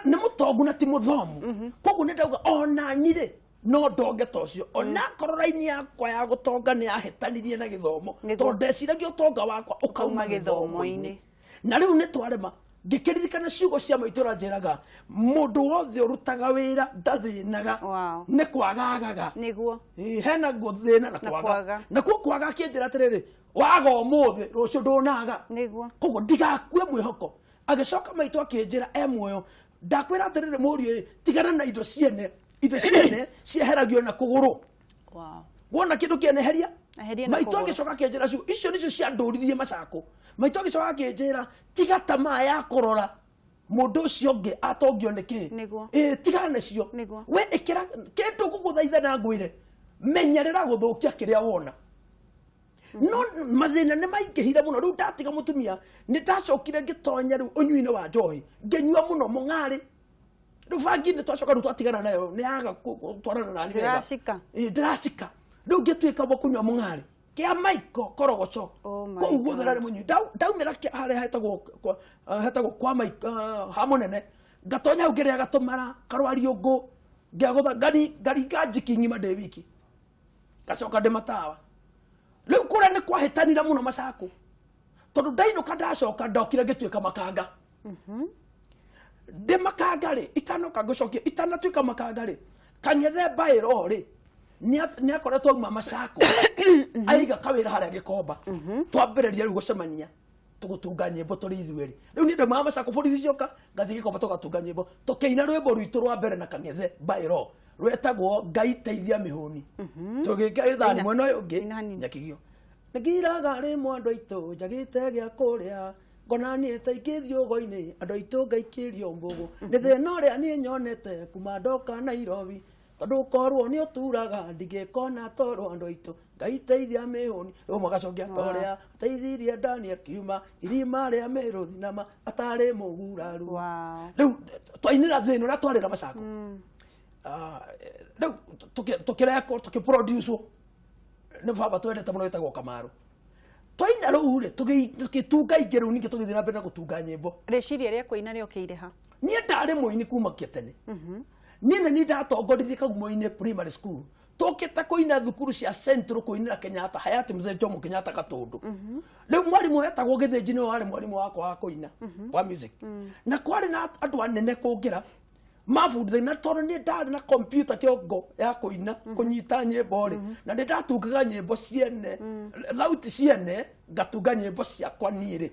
Nĩ mũtongu na ti mũthomu, koguo nĩ ndauga onani rĩ no ndonge ta ũcio, onakorwo raini yakwa ya gũtonga nĩ yahĩtanirie na gĩthomo. Tondũ ndeciragia ũtonga wakwa ũkauma ũkauma gĩthomo-inĩ. Gĩthomo-inĩ. Na rĩu nĩ twarema, ngĩkĩririkana ciugo cia maitũ ũrĩa njĩraga, mũndũ wothe ũrutaga wĩra ndathĩnaga. Nĩ kwagagaga. Ĩ, hena gũthĩna na na kwaga. Kwaga. Nakuo kwaga, akĩnjĩra atĩrĩrĩ, waga ũmũthĩ, rũciũ ndũnaga. Koguo ndigakue mwĩhoko. Agĩcoka maitũ akĩnjĩra e muoyo, "Ndakwĩra atĩrĩrĩ mũriũ ĩ, tigana na indo ciene, indo ciene cieheragio na kũgũrũ." Wona kĩndũ kĩeneheria Eheria na maitũ. Kũgũrũ. Agĩcoka akĩnjĩra ciugo icio nĩcio ciandũririe macakũ. Maitũ agĩcoka akĩnjĩra, "Tiga tamaa ya kũrora mũndũ ũcio ũngĩ atongio nĩ kĩ." Ĩ, tigana nacio. We ĩkĩra kĩndũ ngũgũthaitha na ngwĩre, menyerera gũthũkia kĩrĩa wona. No mathĩna nĩ maingĩhire mũno. Rĩu ndatiga mũtumia, nĩ ndacokire ngĩtonya rĩu ũnyui-inĩ wa njohi, ngĩnyua mũno mũng'arĩ. Rĩu bangi nĩ twacoka, rĩu twatigana nayo, nĩ yaga gũtwarana nani wega. Ndĩracika. Ĩ, ndĩracika. Rĩu ngĩtuĩka wa kũnyua mũng'arĩ kĩa maiko korogoco. Oh my Kũu guothe God. rarĩ mũnyui. Ndaumĩra harĩa hetagwo hetagwo kwa maiko, ha mũnene, ngatonya hau, ngĩrĩaga tũmara karwariũngũ, ngĩagũtha ngari ngaringa njiki ng'ima ndĩ wiki, ngacoka ndĩ matawa. Rĩu kũrĩa nĩ kwahĩtanire mũno macakũ, tondũ ndainũka, ndacoka ndokire ngĩtuĩka makanga. Ndĩ makanga rĩ, itanoka ngũcokia, itanatuĩka makanga rĩ, Kang'ethe mbaĩro rĩ, nĩ akoretwo auma macakũ, aiga kawĩra harĩa Gĩkomba. Twambĩrĩria rĩu gũcemania, tũgũtunga nyĩmbo tũrĩ ithuerĩ. Rĩu niĩ ndaumaga macakũ, borithi cioka, ngathiĩ Gĩkomba, tũgatunga nyĩmbo, tũkĩina rwĩmbo rwitũ rwa mbere na Kang'ethe mbaĩro, rwetagwo "Ngai Teithia Mĩhũni", tũgĩkĩra gĩthani Ina. mwena ũyũ ũngĩ. Ina hanini. Nyakigio nĩngiraga rĩmwe andũ aitũ njagĩte gĩa kũrĩa, ngona niĩ ta ingĩthiĩ ũgo-inĩ, andũ aitũ ngaikĩrio mbũgũ nĩ thĩna ũrĩa niĩ nyonete kuma ndoka Nairobi, tondũ korwo nĩ ũturaga ndingĩkona toro, andũ aitũ, Ngai teithia mĩhũni. Rĩu magacokia ta ũrĩa ateithirie Daniel kiuma irima rĩa mĩrũthi nama atarĩ mũguraru. Rĩu twainĩra thĩna ũrĩa twarĩra macako. Rĩu tũkĩrekwo, tũkĩproduce nĩ baba twendete mũno wĩtagwo Kamaru. Twaina rĩu rĩ, tũgĩtunga ingĩ. Rĩu ningĩ tũgĩthiĩ na mbere na gũtunga nyĩmbo. Rĩciria rĩa kũina rĩokĩire ha? Niĩ ndarĩ mũini kuma kĩtene. Niĩ nĩ niĩ ndatongoririe Kagumo-inĩ primary school tũkĩte kũina thukuru cia Central kũinĩra Kenyatta, Hayati Mzee Jomo Kenyatta Gatũndũ. Rĩu mwarimũ wetagwo Gĩthĩnji nĩwe warĩ mwarimũ wakwa wa kũina wa music, na kwarĩ na andũ anene kũngĩra mabundithagia, na tondũ niĩ ndarĩ na computer kĩongo ya kũina kũnyita nyĩmbo rĩ, na nĩ ndatungaga nyĩmbo ciene, thauti ciene, ngatunga nyĩmbo ciakwa niĩ rĩ.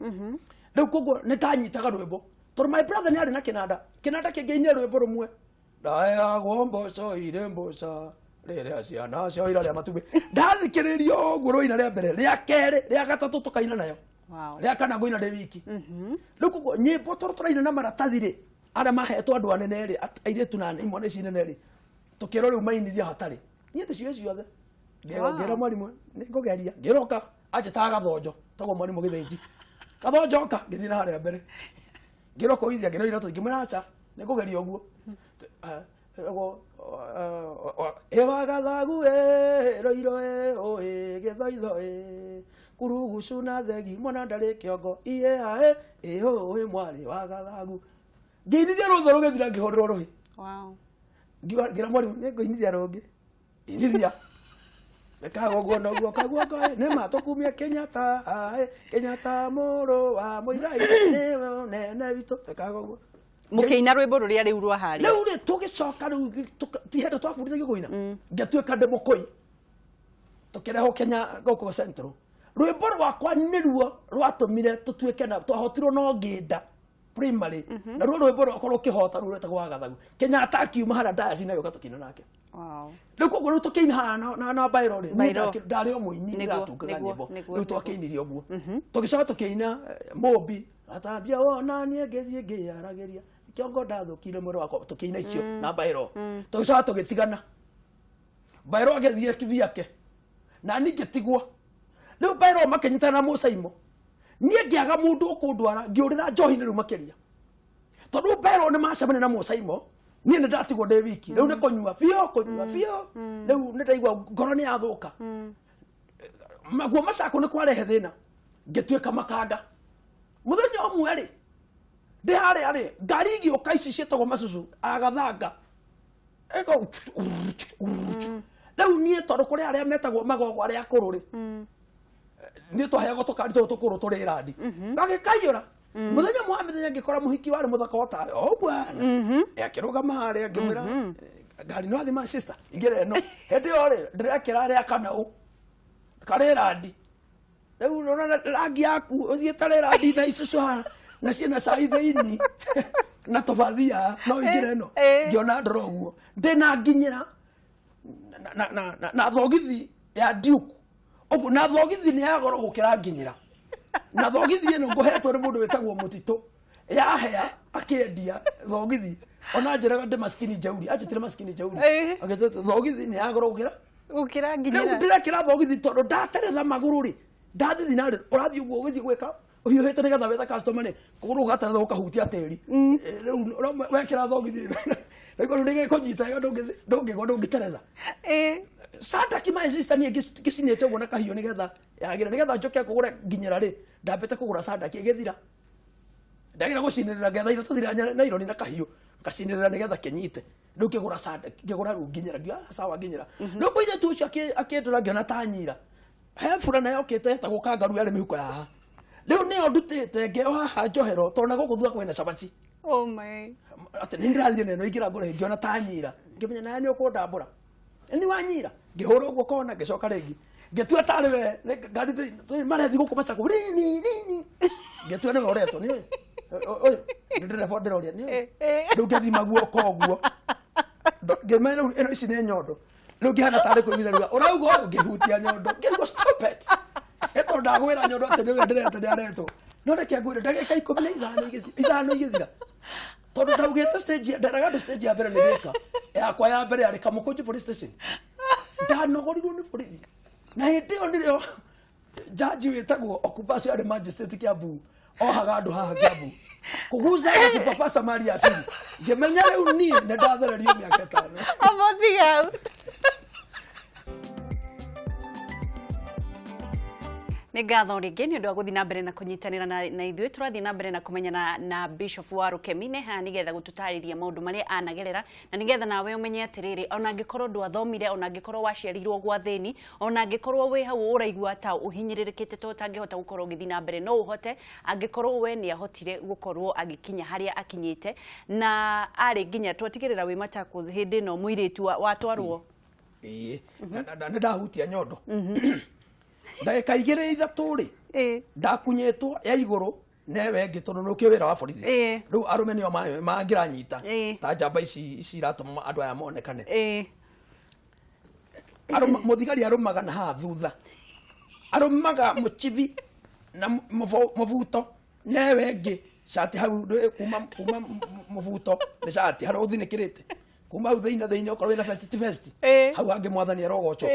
Rĩu koguo nĩ ndanyitaga rwĩmbo tondũ my brother nĩ arĩ na kĩnanda, kĩnanda kĩngĩinia rwĩmbo rũmwe, ndaheagwo mboco irĩ mboca rĩrĩa ciana cio irarĩa matumbĩ, ndathikĩrĩria ũguo rũina rĩa mbere, rĩa kerĩ, rĩa gatatũ tũkaina nayo, rĩa kana ngũina ndĩ wiki. Rĩu koguo nyĩmbo tondũ tũraina na maratathi rĩ, arĩa mahetwo andũ anene rĩ, airĩtu na imwana ici nene rĩ, tũkĩrwo rĩu mainithia hatarĩ niĩ ndĩciũĩ ciothe. Ngĩra mwarimũ nĩ ngũgeria, ngĩroka anjĩtaga Gathonjo, tagwo mwarimũ Gĩthĩnji, Gathonjo oka. Ngĩthiĩ na harĩa mbere, ngĩrwo kũithia, ngĩrwo iratathi, ngĩmwĩra aca nĩ ngũgeria ũguo. Ĩragwo ĩwagathagu ĩ rũiro ĩ ũĩ gĩthoitho ĩ kurugucu na thegi mwana ndarĩ kĩongo iye aĩ ĩ ũĩ mwarĩ wa gathagu. Ngĩinithia rũtho rũgĩthira, ngĩhũrĩrwo rũhĩ. Ngiuga, ngĩra mwarimũ nĩ ngũinithia rũngĩ, inithia mekaga ũguo noguo kaguoko nĩ matũkumia Kenyatta aĩ Kenyatta mũrũ wa Mũigai nĩwe ũnene witũ, mekaga ũguo. Mũkĩina rwĩmbo rũrĩa rĩu rwa harĩa. Rĩu rĩ tũgĩcoka rĩu ti hĩndĩ twabundithagio kũina, ngĩtuĩka ndĩ mũkũi, tũkĩrehwo Kenya gũkũ Central. Rwĩmbo rwakwa nĩruo rwatũmire tũtuĩke na twahotirwo no ngĩnda primary, na ruo rwĩmbo rwakwa rũkĩhota, rũu rwetagwo Wagathagu. Kenyatta akiuma harĩa ndayaci na gĩũka tũkĩina nake. Rĩu koguo rĩu tũkĩina haha na Bairo rĩ, niĩ Bairo. Ndarĩ o mũini, ndĩratungaga nyĩmbo. Rĩu twakĩinirie ũguo, tũgĩcoka tũkĩina Mũmbi atambia wona niĩ ngĩthiĩ ngĩyaragĩria kĩongo ndathũkire mwĩrĩ wakwa, tũkĩina icio na Bairo. Tũgĩcoka tũgĩtigana, Bairo agĩthiĩ kibiake na niĩ ngĩtigwo. Rĩu Bairo makĩnyitana na Mũcaimo, niĩ ngĩaga mũndũ ũkũndwara, ngĩũrĩra njohi-inĩ rĩu makĩria, tondũ Bairo nĩ macemania na Mũcaimo, niĩ nĩ ndatigwo ndĩ wiki. Rĩu nĩ kũnyua biũ, kũnyua biũ, rĩu nĩ ndaigua ngoro nĩ yathũka. Maguo macako nĩ kwarehe thĩna, ngĩtuĩka makanga. Mũthenya ũmwe rĩ, ndĩ harĩa rĩ, ngari igĩũka ici ciĩtagwo macucu agathanga. Ĩko rĩu niĩ tondũ kũrĩ arĩa metagwo magogo, arĩa akũrũ rĩ, niĩ twaheagwo tũkari tũtũ tũkũrũ tũrĩ randi gagĩkaiyũra. Mũthenya ũmwe wa mĩthenya ngĩkora mũhiki warĩ mũthaka o tawe o ũguo ahana. Akĩrũgama harĩa, ngĩmwĩra, ngari no athi, my sister ingĩra ĩno. Hĩndĩ ĩyo rĩ, ndĩrekĩra rĩa kana ũ karĩ randi. Rĩu ũrona rangi yaku ũthiĩte rĩ randi na icucu haha na ciĩna cai thĩinĩ na tũbathia, no ingĩra ĩno. Ngĩona ndora ũguo ndĩna nginyĩra na thogithi ya Duke ũguo, na thogithi nĩ ya goro gũkĩra nginyĩra, na thogithi ĩno ngũhetwo nĩ mũndũ wĩtagwo Mũtitũ yahea akĩendia thogithi, ona njĩraga ndĩ maskini jeuri, anjĩtire maskini jeuri. Agĩtĩte thogithi nĩ ya goro gũkĩra gũkĩra rĩu nginyĩra. Ndĩrekĩra thogithi tondũ ndateretha magũrũ rĩ, ndathithi narĩ ũrathiĩ ũguo ũgĩthiĩ gwĩka ũhiũhĩte nĩgetha wethe customer rĩ, kũgũrũ gũgateretha gũkahutia tĩri. Rĩu wekĩra thogithi rĩ, rĩu rĩu rĩgĩkũnyita wega, ndũngĩgwa, ndũngĩteretha. Sandaki my sister, niĩ ngĩcinĩte ũguo na kahiũ nĩgetha yagĩre, nĩgetha njoke kũgũre nginyĩra rĩ, ndambĩte kũgũra sandaki ĩgĩthira, ndagĩra gũcinĩrĩra, ngetha iratathi rĩa naironi na kahiũ ngacinĩrĩra nĩgetha kĩnyite. Rĩu ngĩgũra sandaki, ngĩgũra rĩu nginyĩra, ngiuga, "Ah, sawa nginyĩra." Rĩu mũirĩtu ũcio akĩndora, ngĩona ta nyira he burana yokĩte yetagwo kangaru, yarĩ mĩhuko ya haha. Rĩu nĩyo ndutĩte ngeoha haha njohero, tondũ na gũkũ thutha kwĩna cabaci. Oh my. Atĩ nĩ ndĩrathiĩ na ĩno ingĩra ngũre, ngĩona ta nyira, ngĩmenya nawe nĩ ũkũndambũra nĩ wanyira. Ngĩhũra ũguo kona, ngĩcoka rĩngĩ ngĩtua tarĩ we ngari marethi gũkũ macako rini rini, ngĩtua nĩwe ũretwo nĩ ũyũ ũyũ nĩ ndereba ndĩroria nĩ ũyũ. Rĩu ngĩthima guoko ũguo, ngĩmenya rĩu ĩno ici nĩ nyondo. Rĩu ngĩhana tarĩ kũiguitha rĩu ũrauga ũyũ, ngĩhutia nyondo, ngĩigua stop it, ĩtondũ ndagwĩra nyondo atĩ nĩwe ndĩreta nĩ aretwo. No reke ngwĩre, ndagĩka 15 ithano igĩthira, tondũ ndaugĩte stage nderaga andũ stage ya mbere nĩ Thĩka, yakwa ya mbere yarĩ Kamũkũnji police station. Ndanogorirwo nĩ borithi, na hĩndĩ ĩyo nĩrĩo jaji wĩtagwo Okubacio yarĩ magistrate Kiambu, ohaga andũ haha Kiambu kuguza na kupapasa mali ya asili. Ngĩmenya rĩu niĩ nĩ ndathererio mĩaka 5. Amothiga hau. Nĩ ngatho rĩngĩ nĩ ũndũ wa gũthiĩ na mbere na kũnyitanĩra na ithuĩ. Tũrathiĩ na mbere na kũmenyana na Bishop wa Rukemi haha nĩgetha gũtũtarĩria maũndũ marĩa anagerera, na nĩgetha nawe ũmenye atĩrĩrĩ, ona angĩkorwo ndwathomire, ona angĩkorwo waciarirwo gwa thĩni, ona angĩkorwo wĩ hau ũraigua ta ũhinyĩrĩrĩkĩte to ũtangĩhota gũkorwo ũgĩthiĩ na mbere, no ũhote angĩkorwo we nĩ ahotire gũkorwo agĩkinya harĩa akinyĩte. Na arĩ nginya twatigĩrĩra wĩ Machakos hĩndĩ ĩno mũirĩtu watwarwo. Ĩĩ, nĩ ndahutia nyondo ndagĩka igĩrĩ ithatũ rĩ, ndakunyĩtwo ya igũrũ newe ĩngĩ, tondũ nĩ ũkĩũĩ wĩra wa borithi. Rĩu arũme nĩo mangĩranyita ta njamba ici ici iratũma andũ aya monekane. Mũthigari arũmaga na haha thutha, arũmaga mũchibi na mũbuto newe ĩngĩ cati hau kuma mũbuto nĩ cati harĩa ũthinĩkĩrĩte kuma hau thĩinĩ thĩinĩ, okorwo wĩna vest ti vest, hau hangĩ mwathani arogocwo.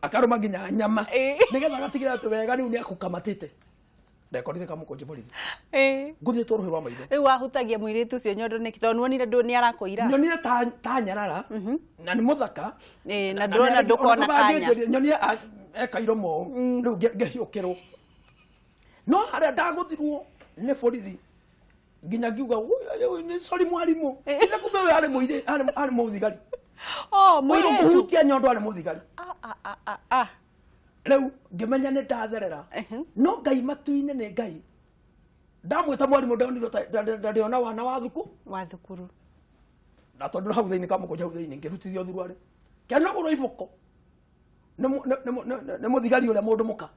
Akarũma nginya nyama nĩgetha agatigĩra atĩ wega rĩu nĩ akũkamatĩte. Ndekorire kamũkũnjĩ borithi ngũthĩtwo rũhĩ rwa maitho. Rĩu wahutagia mũirĩtu ũcio nyondo nĩkĩ, tondũ nĩwonire ndũ nĩ arakũira? Nyonire ta nyarara na nĩ mũthaka. Na ndũrona ndũkona kanya. Nyonire eka iromo ũũ, rĩu ngĩhiũkĩrwo, no harĩa ndagũthirwo nĩ borithi nginya ngiuga, "Ui, ui, nĩ sorry mwarimũ." Ithe kumbe ũyũ arĩ mũirĩ arĩ mũthigari. Oh, ũyũ mũirĩtu kũhutia nyondo arĩ mũthigari. Ah, ah, ah, ah, ah. Rĩu ngĩmenya nĩ ndatherera, no Ngai matu-inĩ nĩ Ngai. Ndamwĩta mwarimũ, ndonire ndarĩona wana wa thuku wa thukuru. Na tondũ hau thĩinĩ kamũkũnja hau thĩinĩ ngĩrutithio thuruarĩ kĩanogũrwo iboko nĩ mũthigari ũrĩa mũndũ mũka.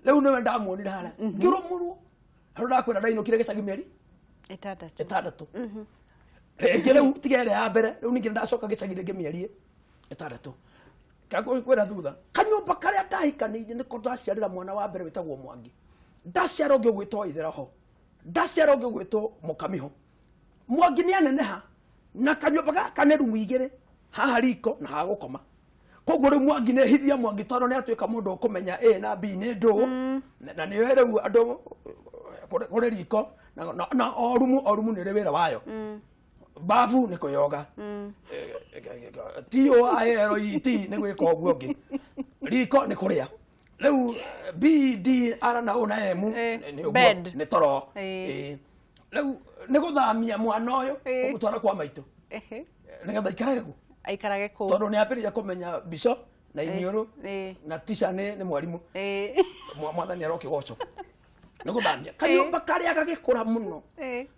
Rĩu nĩwe ndamuonire harĩa ngĩrũmũrwo rĩu ndakwĩra ndainũkire gĩcagi mĩeri 6. 6 rĩngĩ. Rĩu tiga ĩrĩa ya mbere, rĩu ningĩ ndacoka gĩcagi rĩngĩ mĩeri 6. Kwĩra thutha kanyũmba karĩa ndahikanĩirie nĩko ndaciarĩra mwana wa mbere wĩtagwo Mwangi, ndaciara ũngĩ ũgwĩtwo Itheraho, ndaciara ũngĩ ũgwĩtwo Mũkamiho. Mwangi nĩ aneneha na kanyũmba gaka nĩ rumu igĩrĩ, haha riko na haha gũkoma. Koguo rĩu Mwangi nĩ hithia Mwangi tondũ nĩ atuĩka mũndũ ũkũmenya A na B nĩ ndũ na nĩwe rĩu andũ kũrĩ riko na o rumu nĩ ĩrĩ wĩra wayo. Babu nĩ kwĩyoga, T O I L E T nĩ gwĩka ũguo ũngĩ, riko nĩ kũrĩa. Rĩu B D R na O na M nĩ ũguo, bed. Nĩ toro. Rĩu nĩ gũthamia mwana ũyũ kũmũtwara kwa maitũ nĩgetha aikarage kuo. Aikarage kũu. Tondũ nĩ ambĩrĩria kũmenya mbico na iniũrũ na tica nĩ mwarimũ. Mwathani arokĩgocwo. Nĩ gũthamia kanyũmba karĩa gagĩkũra mũno,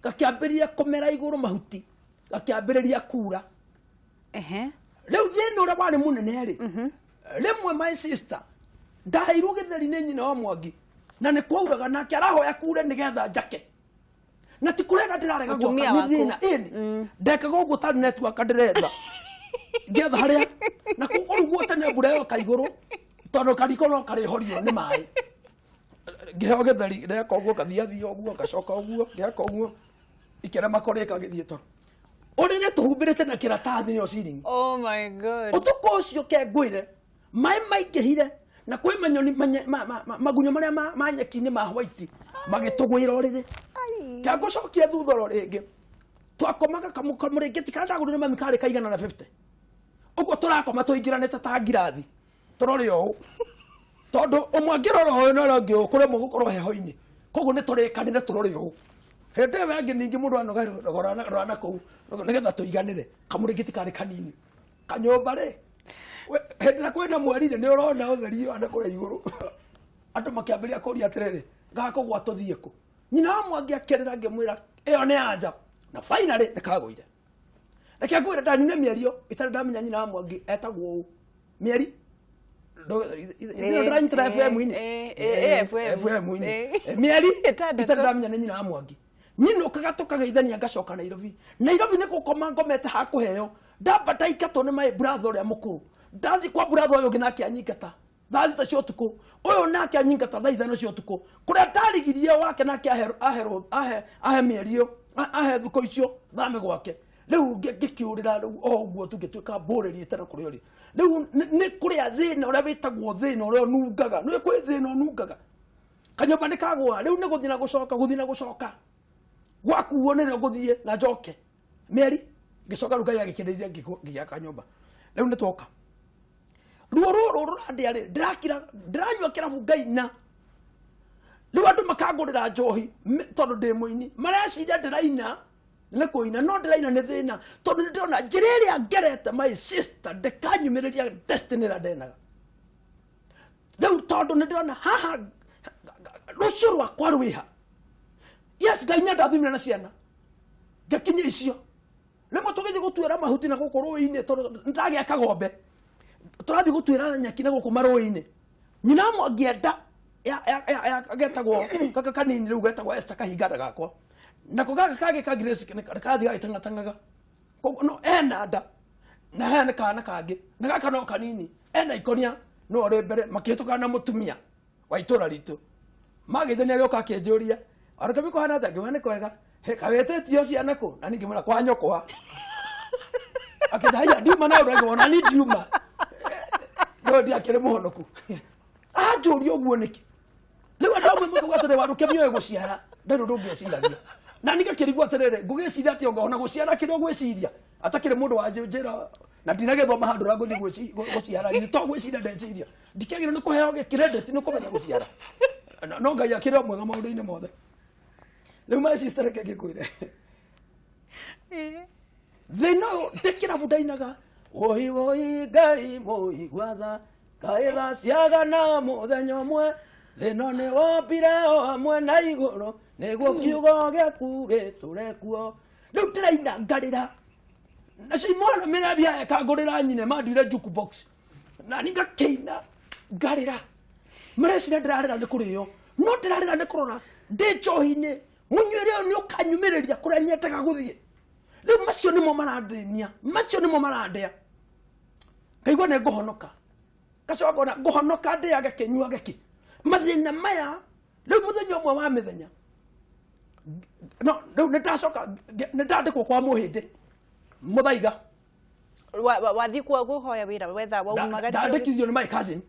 gakĩambĩrĩria kũmera igũrũ mahuti, gakĩambĩrĩria kura. Rĩu thĩna ũrĩa warĩ mũnene rĩ, rĩmwe my sister ndaheirwo gĩtheri nĩ nyina wa Mwangi na nĩ kwauraga, nake arahoya kure nĩgetha njake, na ti kũrega ndĩrarega gwaka Mũtumia nĩ waku. thĩna ĩni ndekaga ũguo tarĩ network ndĩretha ngĩetha harĩa na kũrugwo tene mbura yoka igũrũ tondũ kariko no karĩhorio nĩ maĩ. Ngĩheo gĩtheri, ndeka ũguo ngathiathia ũguo, ngacoka ũguo, ngeka ũguo ikĩrema kũrĩka gĩthiĩ toro ũrĩrĩ tũhumbĩrĩte na kĩratathi nĩyo ceiling. Oh my God. Ũtukũ ũcio ke ngwĩre maĩ maingĩhire na kwĩ manyoni magunyũ marĩa ma nyeki-inĩ ma white magĩtũgwĩra ũrĩrĩ. Kangũcokia thutha oro rĩngĩ, twakomaga kamũrĩngĩti karĩa ndagũrire mami karĩ ka 150 ũguo, tũrakoma tũingĩranĩte ta ngirathi tũrore ũũ, tondũ ũmwe angĩrora ũyũ na ũrĩa ũngĩ ũũ kũremwo gũkorwo heho-inĩ, koguo nĩ tũrĩkanĩre tũrore ũũ. Hĩndĩ ĩyo ĩngĩ ningĩ mũndũ anoga rora na kũu nĩgetha tũiganĩre. Kamũrĩngĩti karĩ kanini kanyũmba rĩ, hĩndĩ ĩrĩa kwĩna mweri rĩ, nĩ ũrona ũtheri wa na kũrĩa igũrũ. Andũ makĩambĩrĩria kũria atĩrĩrĩ, gakũgwa tũthiĩ kũ? Nyina wa Mwangi akĩrĩra, ngĩmwĩra ĩyo nĩ anja, na finally nĩ kagũire. Reke ngwĩre, ndanyune mĩario itarĩ ndamenya nyina wa Mwangi etagwo ũũ mĩeri ithĩno ndĩranyitĩra FM-inĩ. FM. FM-inĩ. Mĩeri 6. Itarĩ ndamenya nĩ nyina wa Mwangi. Nyinũkaga tũkageithania, ngacoka Nairobi. Nairobi nĩ gũkoma ngomete hakũheo, ndamba ndaingatwo nĩ my brother ũrĩa mũkũrũ, ndathiĩ kwa brother ũyũ ũngĩ nake anyingata thaa 6 cia ũtukũ, ũyũ nake anyingata thaa 5 cia ũtukũ kũrĩa ndarigirie wake nake ahe mĩario ahe thukũ icio thame gwake. Rĩu ngĩkĩũrĩra rĩu o ũguo tu, ngĩtuĩka mbũrĩri ĩtarĩ kũrĩa ũrĩ. Rĩu nĩ kũrĩa thĩna ũrĩa wĩtagwo thĩna ũrĩa ũnungaga, nĩ kwĩ thĩna ũnungaga. Kanyũmba nĩ kagũa, rĩu nĩ gũthiĩ na gũcoka, gũthiĩ na gũcoka, gwakuo nĩrĩo gũthiĩ na njoke mĩeri. Ngĩcoka rĩu Ngai agĩkĩndeithia ngĩgĩaka nyũmba. Rĩu nĩ twoka ruo rũrũ rũrandĩa rĩ, ndĩrakira ndĩranyua kĩrabu ngaina. Rĩu andũ makangũrĩra njohi tondũ ndĩ mũini, mareciria ndĩraina nĩ kũina, no ndĩraina nĩ thĩna, tondũ nĩ ndĩrona njĩra ĩrĩa ngerete, my sister, ndĩkanyumĩrĩria destiny ĩrĩa ndenaga rĩu, tondũ nĩ ndĩrona haha rũciũ rwakwa rwĩha. Yes, Ngai nĩ andathimire na ciana ngakinya icio. Rĩmwe tũgĩthiĩ gũtuĩra mahuti na gũkũ rũĩ-inĩ, tondũ nĩndagĩa kagombe, tũrathiĩ gũtuĩra nyeki na gũkũ marũĩ-inĩ, nyina amwe angĩenda getagwo gaka kanini rĩu getagwo Esther kahinganda gakwa, nako gaka kangĩ ka Grace karathiĩ gagĩtang'atang'aga. Koguo no ena nda na hena kana kangĩ, na gaka no kanini, ena ikonia no ũrĩ mbere makĩhĩtũkana na mũtumia wa itũra ritũ magĩthĩ. Nĩ agĩũka akĩnjũria, "Warũkami, kũhana atĩa?" Ngĩmwĩra, "Nĩ kwega." "Kawĩtĩtio ciana kũ?" Na niĩ ngĩmwĩra, "Kwa nyũkwa." Akĩnja, "Haiya, ndiuma na ũndũ." Ona ni ndiuma no ndiakĩrĩ mũhonoku. Anjũria ũguo nĩkĩ? Rĩu andũ amwe makauga atĩrĩ, "Warũkemi oĩ gũciara, ndarĩ ũndũ ũngĩciragia." Na niĩ ngakĩrigwo atĩrĩrĩ, ngũgĩciria atĩ ona gũciara kĩrĩa ũgwĩciria atakĩrĩ mũndũ wa njĩra na ndinagĩthoma handũ ũrĩa ngũthiĩ gũciara. Githĩ to gwĩciria ndeciria ndikĩagĩrĩirwo nĩ kũheo credit nĩ kũmenya gũciara? No Ngai akĩrĩ o mwega maũndũ-inĩ mothe. Rĩu, my sister, reke ngĩkwĩre, thĩna ũyũ ndĩ kĩrabu ndainaga, "Woi woi Ngai mũigua tha, kaĩ tha ciagana mũthenya ũmwe, thĩno nĩ wombire o hamwe na igũrũ, nĩguo kiugo gĩaku gĩtũre kuo." Rĩu ndĩraina ngarĩra, nacio imwana mĩrabia ĩkangũrĩra nyine manduire jukebox, na ni ngakĩina ngarĩra. Mareciria ndĩrarĩra nĩ kũrĩo, no ndĩrarĩra nĩ kũrora ndĩ njohi-inĩ mũnyuĩre ũyũ nĩ ũkanyumĩrĩria kũrĩa nyendaga gũthiĩ. Rĩu macio nĩmo marandĩnia, macio nĩmo marandĩa. Ngaigua nĩ ngũhonoka, ngacoka ngona ngũhonoka ndĩage kĩnyuage kĩ mathĩna maya. Rĩu mũthenya ũmwe wa mĩthenya, no rĩu nĩ ndacoka nĩ ndandĩkwo kwa mũhĩndĩ mũthaiga. Wathiĩ kuo kũhoya wĩra wetha waumagaririo? Ndandĩkithio nĩ my cousin,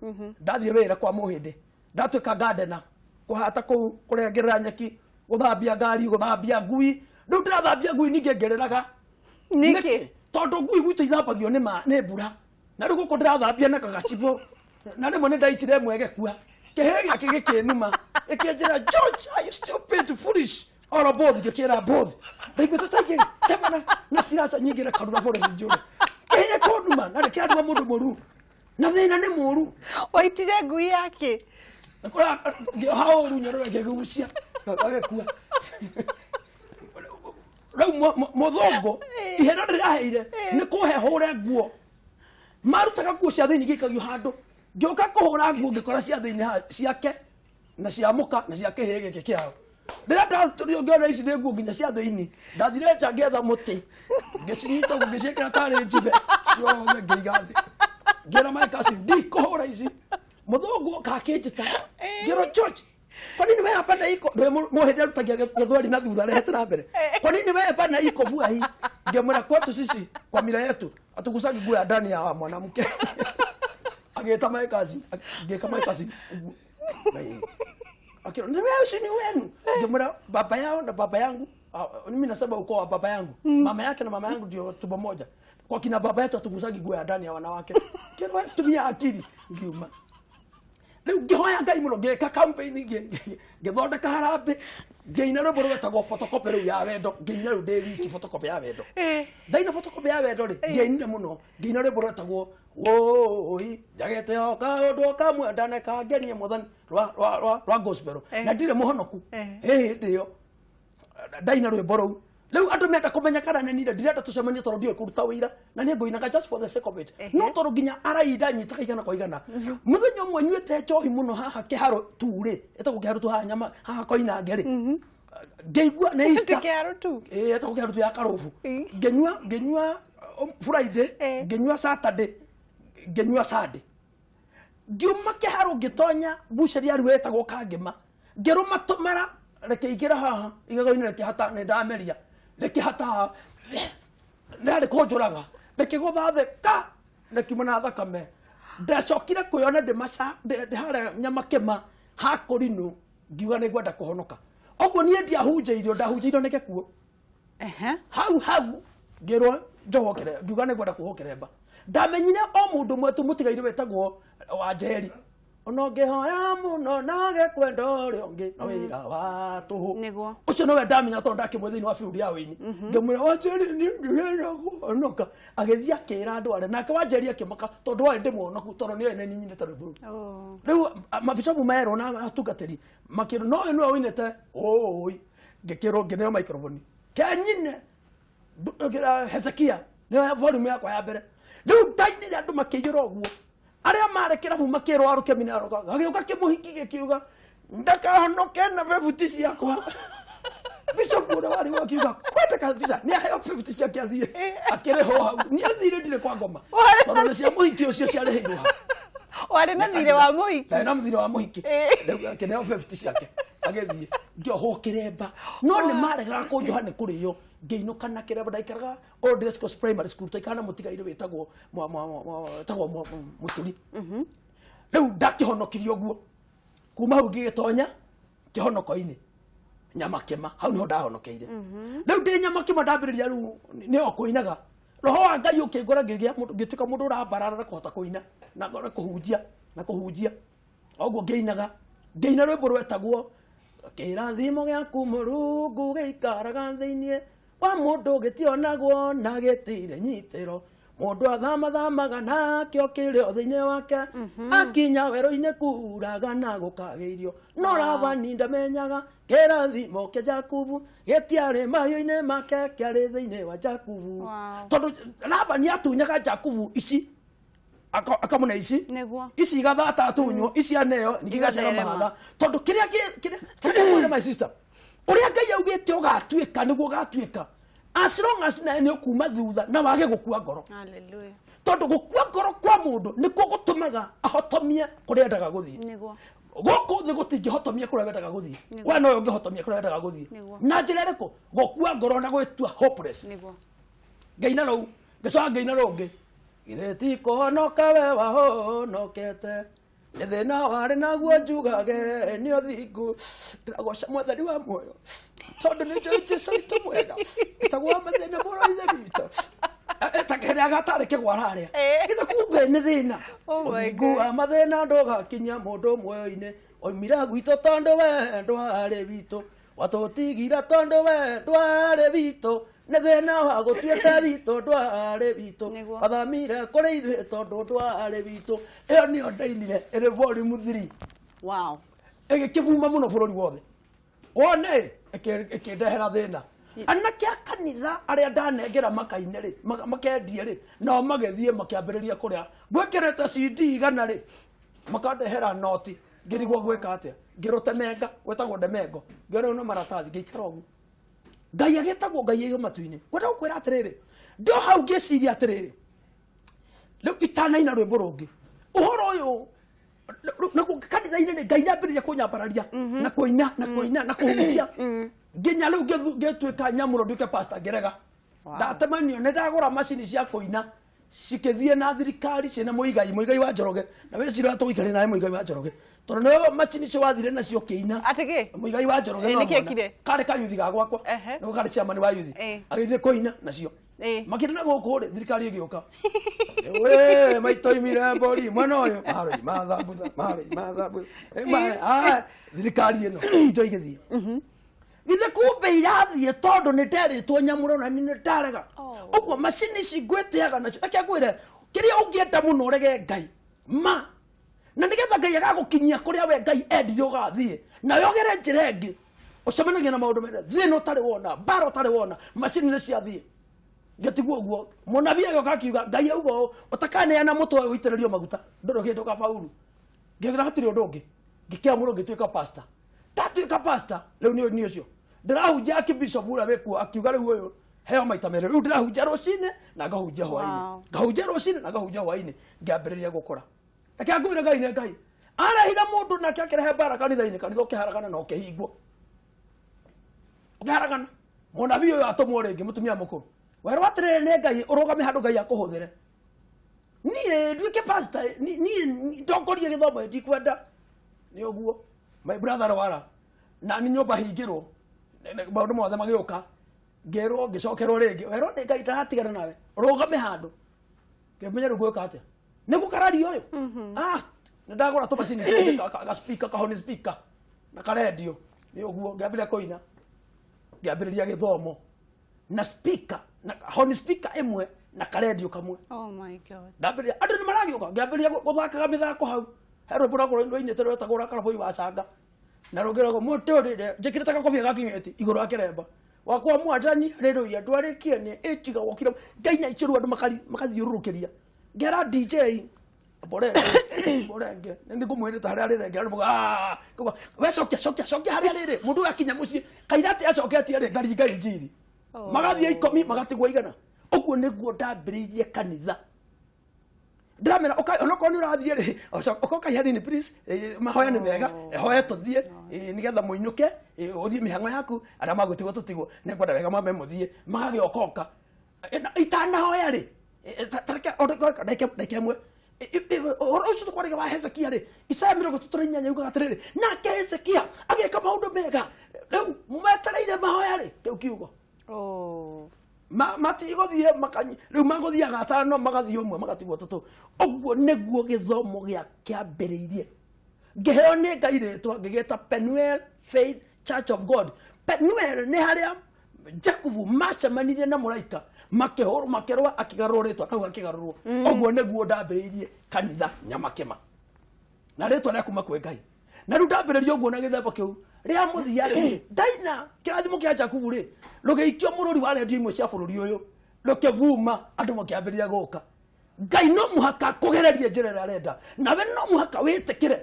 ndathiĩ wĩra kwa mũhĩndĩ, ndatuĩka gardener, kũhata kũu, kũrengerera nyeki, gũthambia ngari, gũthambia ngui. Rĩu ndĩrathambia ngui ningĩ ngereraga. Nĩkĩ? Tondũ ngui gwitũ ithambagio nĩ ma nĩ mbura, na rĩu gũkũ ndĩrathambia na gagacibũ, na rĩmwe nĩ ndaitire ĩmwe ĩgĩkua. Kĩhĩ gĩake gĩkĩnuma, ĩkĩnjĩra, "George, are you stupid, foolish or both?" Ngĩkĩra, "Both." Ndaiguĩte ta ingĩtema na ciraca nyingĩ karura forest njũre. Kĩhĩ kũnduma na nĩkĩranduma mũndũ mũru na thĩna nĩ mũru. Waitire ngui yake? Ngĩoha ũru nyororo, ngĩgucia, agĩkua. Rĩu mũthũngũ ihera rĩraheire nĩ kũhe hũre nguo. Marutaga nguo cia thĩinĩ gĩikagio handũ, ngĩũka kũhũra nguo ngĩkora cia thĩinĩ ciake na cia mũka na cia kĩhĩ gĩkĩ kĩao. Rĩrĩa ndatũrio ngĩona ici nĩ nguo nginya cia thĩinĩ, ndathire nja ngĩetha mũtĩ, ngĩcinyita ũguo, ngĩciĩkĩra tarĩ njibe ciothe, ngĩiga thĩ, ngĩra my cousin, "Ndikũhũra ici." Mũthũngũ oka akĩnjĩta, ngĩrwo, "George, kwa nini wewe hapana iko?" Ndio mũhĩndĩ arutagia gĩthweri na thutha rehete na mbere. "Kwa nini wewe hapana iko vua hii?" Ngĩmwĩra, "Kwetu sisi, kwa mila yetu, hatugusangi nguo ya ndani ya mwanamke." Agĩta my cousin, ngĩka my cousin ũguo. Akĩra, "Ni wewe, si ni wenu?" Ngĩmwĩra, "Baba yao na baba yangu, ah, mimi nasema ukoo wa baba yangu, mama yake na mama yangu ndio tumbo moja. Kwa kina baba yetu hatugusangi nguo ya ndani ya wanawake." Ngĩrwo, "Wewe tumia akili." Ngiuma. Rĩu ngĩhoya Ngai mũno, ngĩka campaign, ngĩthondeka harambĩ, ngĩina rwĩmbo rwetagwo "Photocopy" rĩu ya wendo. Ngĩina rĩu ndĩ wiki "Photocopy" ya wendo. Ndaina "Photocopy" ya wendo rĩ, ndiainire mũno, ngĩina rwĩmbo rwetagwo "Wũi njagĩte o kaũndũ o kamwe ndane kangenie Mwathani" rwa gospel, na ndirĩ mũhonoku. Hĩndĩ ĩyo ndaina rwĩmbo rũu, rĩu andũ menda kũmenya kana nĩ nire ndirenda tũcemanie, tondũ ndiũĩ kũruta wĩira na niĩ ngũinaga just for the sake of it. No tondũ nginya arainda nyitaga igana kwa igana. Mũthenya ũmwe nyuĩte njohi mũno haha kĩharo tu rĩ, ĩtagwo kĩharo tu haha nyama haha Koinange rĩ, ngĩigua nĩ Easter. Kĩharo tu? Ĩĩ, ĩtagwo kĩharo tu ya Karũbu. Ngĩnyua Friday, ngĩnyua Saturday, ngĩnyua Sunday. Ngiuma kĩharo ngĩtonya buceri yarĩ wetagwo Kangĩma, ngĩrũma tũmara, rĩkĩingĩra haha igego-inĩ, rĩkĩhata. Nĩ ndameria, rĩkĩhata haha, rĩarĩ kũnjũraga, rĩkĩgũtha thĩ ka, rĩkiuma na thakame. Ndacokire kwĩona ndĩ maca ndĩ harĩa Nyamakĩma hakũrinũ, ngiuga nĩ ngwenda kũhonoka. Ũguo niĩ ndiahunjĩirio, ndahunjĩirio nĩ gĩkuũ. Hau hau ngĩrwo njohwo kĩremba, ngiuga nĩ ngwenda kuohwo kĩremba. Ndamenyire o mũndũ ũmwe tu mũtigaire wetagwo Wanjeri. Ona ũngĩhoya mũno na wage kwenda ũrĩa ũngĩ no wĩra wa tũhũ. Nĩguo. Ũcio nĩwe ndamenya tondũ ndakĩmwe thĩinĩ wa biũ ya wĩini. Ngĩmwĩra Wanjeri niĩ ndĩrenda kũhonoka. Agĩthiĩ akĩra andũ arĩa nake Wanjeri akĩmaka tondũ warĩ ndĩmwonoku tondũ nĩoĩ nĩ niĩ nyinĩte rwĩmbo rũu. Oh. Rĩu mabicobu merwo na atungatĩri makĩrwo no ũyũ nĩwe ũinĩte ũũi. Ngĩkĩrwo ngĩneo microphone. Kenyine Hezekia nĩyo volume yakwa ya mbere. Rĩu ndainire andũ makĩiyũra ũguo. Arĩa marĩ kĩrabu makĩrwo arũke minaro gagĩũka kĩmũhiki gĩkiuga ndakahonoke na bebuti ciakwa. Bishop ũrĩa warĩ ho akiuga kwenda kabisa nĩ aheo bebuti ciake athiĩ akĩrĩhwo hau. Niĩ athire ndirĩ kwa ngoma tondũ nĩ cia mũhiki ũcio ciarĩhĩirwo hau. Warĩ na thirĩ wa mũhiki. Ndarĩ na thirĩ wa mũhiki. Rĩu akĩneo bebuti ciake agĩthiĩ ngĩohwo kĩremba no nĩ maregaga kũnjoha nĩ kũrĩo ngĩinũka na kĩremba. Ndaikaraga Old Race Course Primary School, twaikaraga na mũtigairĩ wĩtagwo wĩtagwo Mũturi. Rĩu ndakĩhonokirio ũguo kuma hau ngĩgĩtonya kĩhonoko-inĩ Nyamakĩma, hau niho ndahonokeire. Rĩu ndĩ Nyamakĩma ndambĩrĩria rĩu nĩo kũinaga roho wa Ngai ũkĩngora ngĩgĩa mũndũ ngĩtuĩka mũndũ ũrambarara na kũhota kũina na kũhunjia na kũhunjia oguo ngĩinaga ngĩina rwĩmbo rwetagwo kĩrathimo gĩaku Mũrungu gĩikaraga thĩinĩ wa mũndũ gĩtionagwo na gĩtirĩ nyitĩro mũndũ athamathamaga nakĩo kĩrĩ o thĩinĩ wake akinya werũ-inĩ kuraga na gũkagĩa irio no Labani ndamenyaga kĩrathimo kĩa Jakubu gĩtiarĩ mahiũ-inĩ make kĩarĩ thĩinĩ wa Jakubu. Wow. Tondũ Labani atunyaga Jakubu ici akamũne ici Nĩguo. Ici igathata atunywo ici aneo ningĩ igaciara Igatherema. mahatha tondũ kĩrĩa kĩrĩa mwĩre my sister ũrĩa Ngai augĩte ũgatuĩka nĩguo ũgatuĩka as long as nawe nĩ ũkuma thutha na wage gũkua ngoro. Hallelujah. Tondũ gũkua ngoro kwa mũndũ nĩkuo gũtũmaga ahotomie kũrĩa endaga gũthiĩ. Nĩguo. Gũkũ thĩ gũtingĩhotomia kũrĩa wendaga gũthiĩ. Nĩguo. We nowe ũngĩhotomia kũrĩa wendaga gũthiĩ. Nĩguo. Na njĩra ĩrĩkũ? Gũkua ngoro na gwĩtua hopeless. Nĩguo. Ngaina rũu ngĩcoka ngaina rũngĩ githĩ ti kũhonoka we wahonokete nĩ thĩna warĩ naguo njugage nĩ ũthingu ndĩragoca mwathani wa muoyo tondũ nĩ njũĩ Jesũ witũ mwega ĩtagwo wa mathĩna mũno ithe witũ kĩrĩa gatarĩ kĩgwara harĩa githĩ kumbe nĩ thĩna. Oh my ũthingu God. Wa mathĩna ndũgakinya mũndũ muoyo-inĩ oimire gwitũ tondũ we ndwarĩ witũ watũtigira tondũ we ndwarĩ witũ nĩ thĩna wa gũtuĩte witũ ndwarĩ witũ. Nĩguo. Wathamire kũrĩ ithuĩ tondũ ndwarĩ witũ. Ĩyo nĩyo ndainire ĩrĩ volume 3. Wow. Ĩgĩkĩbuma mũno bũrũri wothe wone ĩkĩndehera thĩna anake a kanitha arĩa ndanengera makaine rĩ makendie rĩ nao magĩthiĩ makĩambĩrĩria kũrĩa gwĩkĩrĩte CD 100 rĩ makandehera noti ngĩrigwo gwĩka atĩa ngĩrũtemenga gwĩtagwo ndemengo ngĩona no maratathi ngĩikara ũguo Ngai agĩtagwo Ngai ĩyo matu-inĩ ngwenda gũkwĩra atĩrĩrĩ ndo hau ngĩciria atĩrĩrĩ rĩu itanaina rwĩmbo rũngĩ ũhoro ũyũ nakuo kanitha-inĩ nĩ Ngai nĩambĩrĩria kũnyambararia na kũina na kũina na kũhunjia nginya rĩu ngĩtuĩka nyamũro nduĩke pastor ngĩrega. Wow. Ndatemanio nĩ ndagũra macini cia kũina cikĩthiĩ na thirikari ciĩna mũigai mũigai wa Njoroge na wĩcira tũgũikarĩra nawe mũigai wa Njoroge tondũ nĩwe macini icio wathire nacio ũkĩina. Atĩ kĩ? Mũigai wa Njoroge. Ĩ, No nĩkĩ muona. ekire? Karĩ kayuthi ga gwakwa. Nĩko karĩ chairman wa yuthi. Agĩthiĩ kũina nacio. Makĩria na gũkũ rĩ thirikari ĩgĩũka we maitoimire mbũri mwena ũyũ marĩ mathambutha marĩ mathambutha thirikari ĩno indo igĩthiĩ githĩ kumbe irathiĩ tondũ nĩ nderĩtwo nyamũro na nĩ ndarega. Oh. Ũguo macini ici ngwĩtĩaga nacio reke ngwĩre kĩrĩa ũngĩenda mũno ũrege Ngai ma na nĩgetha Ngai agagũkinyia kũrĩa we Ngai endire ũgathiĩ nawe ũgere njĩra ĩngĩ ũcemanagia na maũndũ mene thĩna ũtarĩ wona mbara ũtarĩ wona macini nĩ ciathiĩ ngĩtigwo ũguo mũnabii agĩũka akiuga Ngai auga ũũ ũtakaneana mũtwe ũyũ ũitĩrĩrio maguta ndũrĩ kĩndũ ũkabauru ngĩgira hatirĩ ũndũ ũngĩ ngĩkĩamũrwo ngĩtuĩka pastor ndatuĩka pastor rĩu nĩ ũcio ndĩrahunjia akĩbishop ũrĩa wĩkuo akiuga rĩu ũyũ heo maita merĩ rĩu ndĩrahunjia rũcinĩ na ngahunjia hwainĩ. Wow. Ngahunjia rũcinĩ na ngahunjia hwainĩ ngĩambĩrĩria gũkũra reke ngwĩre Ngai nĩ Ngai arehire mũndũ nake akĩrehe mbara kanitha-inĩ kanitha ũkĩharagana na ũkĩhingwo ũkĩharagana mũnabii ũyũ atũmwo rĩngĩ mũtumia mũkũrũ werwo atĩrĩrĩ nĩ Ngai ũrũgame handũ Ngai akũhũthĩre niĩ nduĩke pastor niĩ ndongorie gĩthomo ndikwenda nĩ ũguo my brother rwara na nĩ nyũmba hingĩrwo maũndũ mothe magĩũka ngĩrwo ngĩcokerwo rĩngĩ werwo nĩ Ngai ndaratigana nawe ũrũgame handũ ngĩmenya rĩu ngwĩka atĩa nĩ gũkararia ũyũ. Ah, Nĩ ndagũra tũmacini tũngĩ, ga speaker, ka horn speaker na karendio, nĩ ũguo ngĩambĩrĩria kũina, ngĩambĩrĩria gĩthomo na speaker na horn speaker ĩmwe na karendio kamwe. Oh my God. Ndambĩrĩria, andũ nĩ maragĩũka, ngĩambĩrĩria gũthakaga mĩthako hau. He rwĩmbo rwakwa rwainĩte rwetagwo rwa Karaboi wa Canga, na rũngĩ rwagwo mũtũrĩre, njĩkĩrĩte gakobia ga kĩng'eti igũrũ wa kĩremba wakwa, mwathani haleluya, ndwarĩkie nĩ ĩtiga wokire ngaina icio. Rĩu andũ makathiũrũrũkĩria, ngera DJ Borenge, Borenge, nĩ ngũmwĩrĩte harĩa rĩrĩ, ngera mũga, "Ah," ngauga, we cokia, cokia, cokia harĩa rĩrĩ. Mũndũ ũyũ akinya mũciĩ kaira atĩ acoketie rĩ, ngaringa injiri. Oh. Magathiĩ 10, magatigwo 100. Ũguo nĩguo ndambĩrĩirie kanitha. Ndĩramera onokorwo nĩ ũrathiĩ rĩ, ũka ũkaiha nini please, mahoya nĩ mega. Hoya tũthiĩ, nĩgetha mũinũke, ũthiĩ mĩhang'o yaku, arĩa magũtigwo tũtigwo, nĩngwenda wega mambe mũthiĩ, magagĩokoka. Na itanahoya rĩ, ta reke ndagĩka ĩmwe. Ũhoro ũcio tũkwaragia wa Hezekia rĩ, Isaya 38 yugaga atĩrĩrĩ, nake Hezekia agĩka maũndũ mega. Rĩu metereire mahoya rĩ, kĩu kiugo. Oh. Matigũthiĩ rĩu magũthiaga atano, magathiĩ ũmwe, magatigwo tũtũ. Ũguo nĩguo gĩthomo gĩa kĩambĩrĩirie. Ngĩheo nĩ Ngai rĩtwa, ngĩgĩta Penuel Faith Church of God. Penuel nĩ harĩa Jakubu macemanirie na mũraika, makĩhũrwo, makĩrũa, akĩgarũrwo rĩtwa, nau akĩgarũrwo. Ũguo nĩguo ndambĩrĩirie kanitha Nyamakĩma na rĩtwa rĩa kuma kwĩ Ngai. Na rĩu ndambĩrĩria ũguo na gĩthemba kĩu rĩa mũthia rĩ, ndaina kĩrathimo kĩa Jakubu rĩ, rũgĩikio mũrũri wa rendio imwe cia bũrũri ũyũ, rũkĩvuma, andũ makĩambĩrĩria gũka. Ngai no mũhaka kũgererie njĩra ĩrĩa arenda, nawe no mũhaka wĩtĩkĩre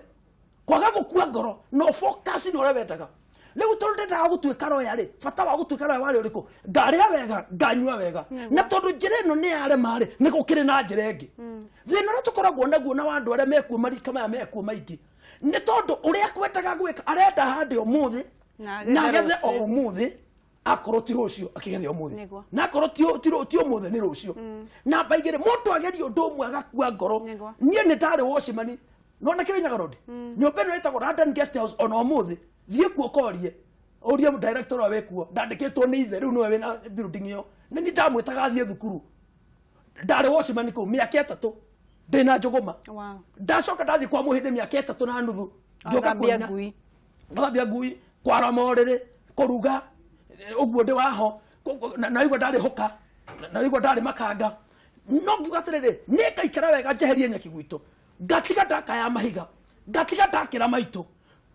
kwaga gũkua ngoro no focus na ũrĩa wendaga. Rĩu tondũ ndendaga gũtuĩka roya rĩ, bata wa gũtuĩka roya warĩ ũrĩkũ? Ngarĩa wega, nganyua wega, na tondũ njĩra ĩno nĩ yarema rĩ, nĩ gũkĩrĩ na njĩra ĩngĩ. Thĩna ũrĩa tũkoragwo naguo na wa andũ arĩa mekuo marika maya mekuo maingĩ nĩ tondũ ũrĩa kwendaga gwĩka, arenda hande ũmũthĩ na na agethe agethe o rũciũ. Ũmũthĩ, akorwo ti rũciũ akĩgethe ũmũthĩ. Na akorwo ti ũmũthĩ nĩ rũciũ. Namba 2, mũndũ ageria ũndũ ũmwe agakua ngoro. Niĩ nĩ ndarĩ watchman nona Kĩrĩnyaga Road, nyũmba ĩno ĩtagwo London Guest House. Ona ũmũthĩ thiĩ kuo korie, ũrie director ũrĩa wĩ kuo. Ndandĩkĩtwo nĩ ithe, rĩu nĩwe wĩna building ĩyo. Nĩ niĩ ndamwĩtaga athiĩ thukuru. Ndarĩ watchman kũu mĩaka 3 ndĩna njũgũma. Ndacoka ndathiĩ kwa mũhĩndĩ mĩaka 3.5, ngĩũka Athambia kũina. ngui. Gũthambia ngui, kwara morĩrĩ, kũruga, ũguo ndĩ waho. Na igua ndarĩ hũka, na igua ndarĩ makanga, no ngiuga atĩrĩrĩ, nĩ ngaikara wega, njeherie nyeki gwitũ, ngatiga ndakaya mahiga, ngatiga ndakĩra maitũ.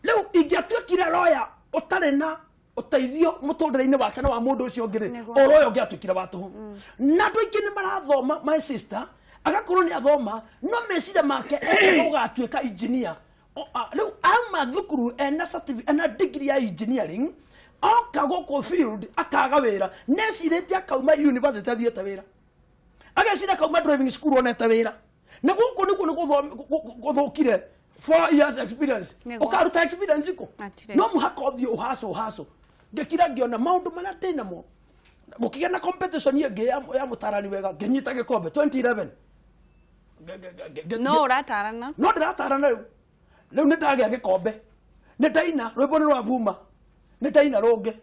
Rĩu ingĩatuĩkire roya ũtarĩ na ũteithio mũtũrĩre-inĩ wake na wa mũndũ ũcio ũngĩ rĩ, oro ũyũ ũngĩatuĩkire wa tũhũ. Na andũ aingĩ nĩ marathoma, my sister, agakorwo nĩ athoma, no meciria make endaga gũgatuĩka engineer. Rĩu auma thukuru ena certificate, ena degree ya engineering, oka gũkũ field akaga wĩra. Necirĩtie akauma university athiĩte wĩra, ageciria akauma driving school onete wĩra, na gũkũ nĩguo nĩ gũthũkire. 4 years experience. Ũkaruta experience kũ? Hatirĩ. No mũhaka ũthiĩ ũhaco ũhaco. Ngĩkira, ngĩona maũndũ marĩa ndĩ namo, gũkĩgĩa na competition ĩngĩ ya mũtarani wega, ngĩnyita gĩkombe 2011. No ũratarana. No ndĩratarana rĩu. Rĩu nĩ ndagĩa gĩkombe, nĩ ndaina rwĩmbo nĩ rwavuma, nĩ ndaina rũngĩ,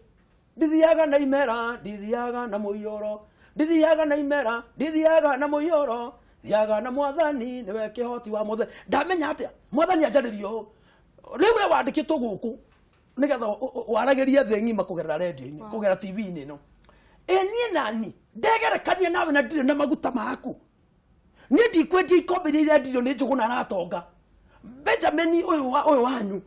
ndithiaga na imera, ndithiaga na mũiyũro, ndithiaga na imera, ndithiaga na mũiyũro, thiaga na mwathani, nĩwe kĩhoti wa mothe. Ndamenya atĩa mwathani anjarĩria ũũ, rĩu we wandĩkĩtwo gũkũ nĩgetha waragĩrie thĩ ng'ima kũgerera rendio-inĩ, kũgerera TV-inĩ ĩno. Ĩ niĩ nani ndegerekania nawe na ndirĩ na maguta maku? Niĩ ndikwendia ikombe iria irendirio nĩ Njũgũna aratonga, Benjamin ũyũ ũyũ wanyu,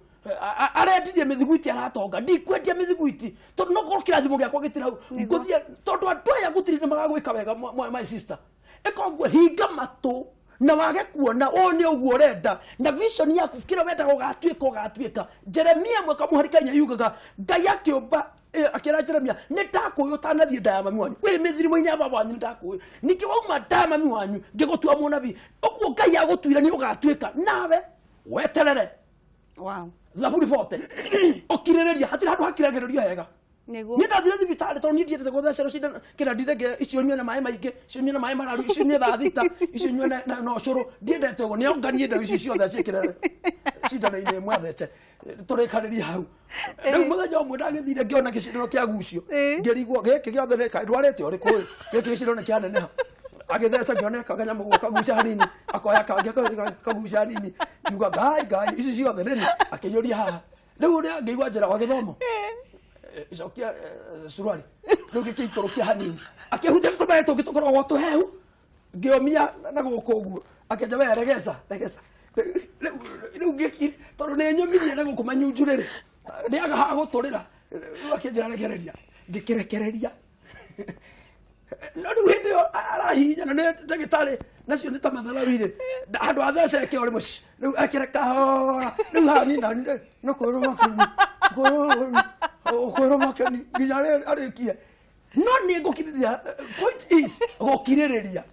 arendirie mĩthiguiti aratonga. Ndikwendia mĩthiguiti tondũ no korwo kĩrathimo gĩakwa gĩtirĩ hau. Ngũthiĩ tondũ andũ aya gũtirĩ nĩ magagwĩka wega. My sister, ĩka ũguo, hinga matũ na wage kuona ũũ nĩ ũguo ũrenda na vision yaku, kĩrĩa wendaga ũgatuĩka, ũgatuĩka. Jeremia mweka mũharikanya yugaga Ngai akĩũmba, akĩra Jeremia, nĩ ndakũĩ ũtanathiĩ nda ya mami wanyu, wĩ mĩthirimo-inĩ ya baba wanyu nĩ ndakũĩ, ningĩ wauma nda ya mami wanyu ngĩgũtua mũnabii. Ũguo Ngai agũtuire nĩ ũgatuĩka, nawe weterere. Thaburi 40, ũkirĩrĩria, hatirĩ handũ hakiragĩrĩrio hega. Niĩ ndathire thibitarĩ tondũ niĩ ndiendete gũthecerwo cindano kĩrĩa ndithenge icio nyue na maĩ maingĩ, icio nyue na maĩ mararu, icio nyue thaa 6, icio nyue na ũcũrũ. Ndiendete ũguo. Nĩ onganie ndawa ici ciothe aciĩkĩre cindano-inĩ ĩmwe athece, tũrĩkanĩrie hau. Rĩu mũthenya ũmwe ndagĩthire ngĩona gĩcindano kĩa gucio, ngĩrigwo gĩkĩ gĩothe ndwarĩte ũrĩkũ ũyũ, gĩkĩ gĩcindano nĩ kĩaneneha. Agĩtheca ngĩona kanyamũ gũkũ kaguca hanini, akoya kangĩ kaguca hanini, ngiuga ngai ngai ici ciothe nĩni, akĩiyũria haha. Rĩu ũrĩa ngĩigua njĩra wa gĩthomo, icokia suruari, rĩu gĩkĩikũrũkia hanini, akĩhutia tũmaĩ tũngĩ tũkoragwo tũhehu, ngĩũmia na gũkũ ũguo, akĩnja we regeza regeza. Rĩu ngĩki tondũ nĩ nyũmirie na gũkũ manyunju rĩrĩ, rĩaga ha gũtũrĩra, rĩu akĩnjĩra rekereria, ngĩkĩrekereria. No rĩu hĩndĩ ĩyo arahihinya na nĩ ndagĩtarĩ nacio nĩ ta matharawi rĩ, handũ ha theca eke o rĩmwe, rĩu ekĩre kahora, rĩu haha niĩ nani rĩ, no kwĩrwo makeni, kwĩrwo makeni nginya arĩkie. No nĩ ngũkirĩrĩria, point is gũkirĩrĩria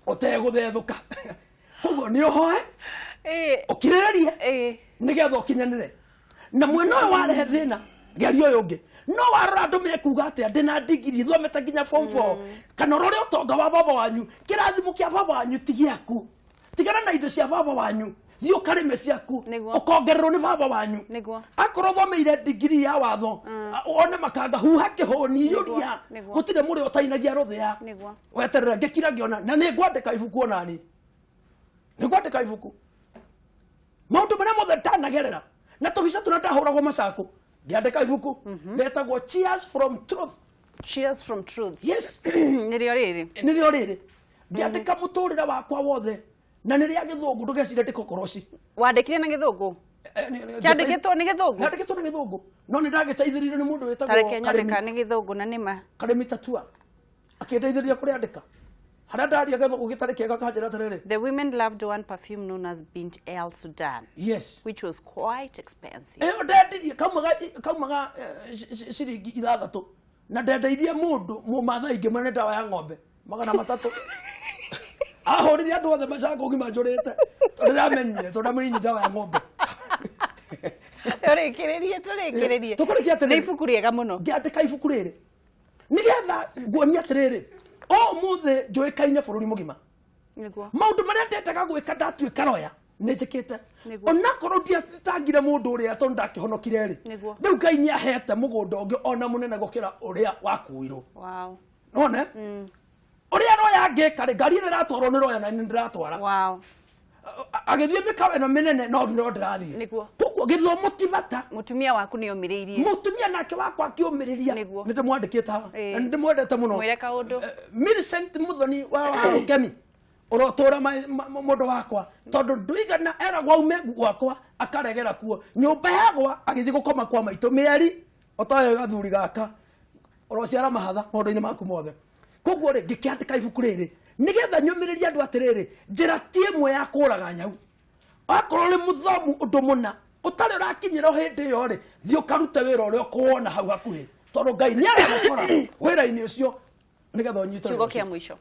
ũtegũthethũka. Koguo nĩ ũhoe, ũkirĩrĩrie nĩgetha ũkinyanĩre. Na mwena ũyũ warehe thĩna, geria ũyũ ũngĩ. No warora andũ mekuga atĩa, ndĩna ndigiri thomete nginya form 4, kana ũrore ũtonga wa baba wanyu, kĩrathimo kĩa baba wanyu ti gĩaku. Tigana na indo cia baba wanyu, thiĩ ũkarĩme ciaku, ũkongererwo nĩ baba wanyu. Akorwo thomeire ndigiri ya watho, one makanga, huha kĩhũni, iyũria, gũtirĩ mũrĩ ũtainagia rũthĩa. Weterera ngĩkira ngĩona, na nĩ ngwandĩka ibuku onani. Nĩ ngwandĩka ibuku. Maũndũ marĩa mothe ndanagerera, na tũbica tũrĩa ndahũragwo macakũ, ngĩandĩka ibuku rĩtagwo Cheers from Truth. Cheers from Truth. Yes. Nĩrĩo rĩrĩ. Nĩrĩo rĩrĩ. Ngĩandĩka mũtũrĩre wakwa wothe, na nĩ rĩa gĩthũngũ, ndũgecirie ndĩkokoroci. Wandĩkire na gĩthũngũ? Kĩandĩkĩtwo nĩ gĩthũngũ? Kĩandĩkĩtwo na gĩthũngũ. No nĩ ndagĩteithĩrĩirio nĩ mũndũ wĩtagwo Tareke nyone kana nĩ gĩthũngũ na nĩ ma. Karĩmi Tatua. Akĩndeithĩrĩria kũrĩandĩka. Harĩa ndaria gĩthũngũ gĩtarĩ kĩega kanjĩra atĩrĩrĩ. The women loved one perfume known as Bint El Sudan. Yes. Which was quite expensive. Ĩyo ndendirie kaumaga ciringi 6 na ndendeirie mũndũ mũmathai ngĩmwĩra nĩ ndawa ya ng'ombe 300. Ahũrire andũ othe macango ngima njũrĩte. Tondũ ndamenyire, tondũ ndamũrĩire ndawa ya ng'ombe. Tũrĩkĩrĩrie, tũrĩkĩrĩrie. Tũkũrĩkia atĩrĩrĩ. Nĩ ibuku rĩega mũno. Ngĩandĩka ibuku rĩrĩ. Nĩgetha nguonie atĩrĩrĩ, ũmũthĩ njũĩkaine bũrũri mũgima. Maũndũ marĩa ndendaga gwĩka ndatuĩka roya nĩ njĩkĩte. Onakorwo ndiatangire mũndũ ũrĩa tondũ ndakĩhonokire rĩ, rĩu Ngai nĩ ahete mũgũnda ũngĩ ona mũnene gũkĩra ũrĩa wakuirwo. Nĩwona? Ũrĩa roya angĩka rĩ, ngari ĩrĩa ĩratwarwo nĩ roya na nĩ ndĩratwara. Agĩthiĩ mĩkawa ĩno mĩnene no no ndĩrathiĩ. Koguo gĩthomo ti bata. Mũtumia waku nĩ omĩrĩirie. Mũtumia nake wakwa akĩũmĩrĩria. Nĩ ndĩmwandĩkĩte haha. Na nĩ ndĩmwendete mũno. Mwĩre kaũndũ. Millicent Muthoni wa Rũkemi. Ũrotũra mũndũ wakwa. Tondũ ndũigana eragwo aume gwakwa akaregera kuo. Nyũmba yagwa agĩthiĩ gũkoma kwa maitũ mĩeri ũtoĩ gathuri gaka. Ũrociara mahatha maũndũ-inĩ maku mothe. Koguo rĩ, ngĩkĩandĩka ibuku rĩrĩ nĩgetha nyũmĩrĩrie andũ atĩrĩrĩ, njĩra ti ĩmwe ya kũraga nyau. Akorwo ũrĩ mũthomu ũndũ mũna ũtarĩ ũrakinyĩra hĩndĩ ĩyo rĩ, thiĩ ũkarute wĩra ũrĩa ũkũwona hau hakuhĩ, tondũ Ngai nĩ aragũkora wĩra-inĩ ũcio nĩgetha ũnyite Kiugo wĩra kĩa ũcio. mũico.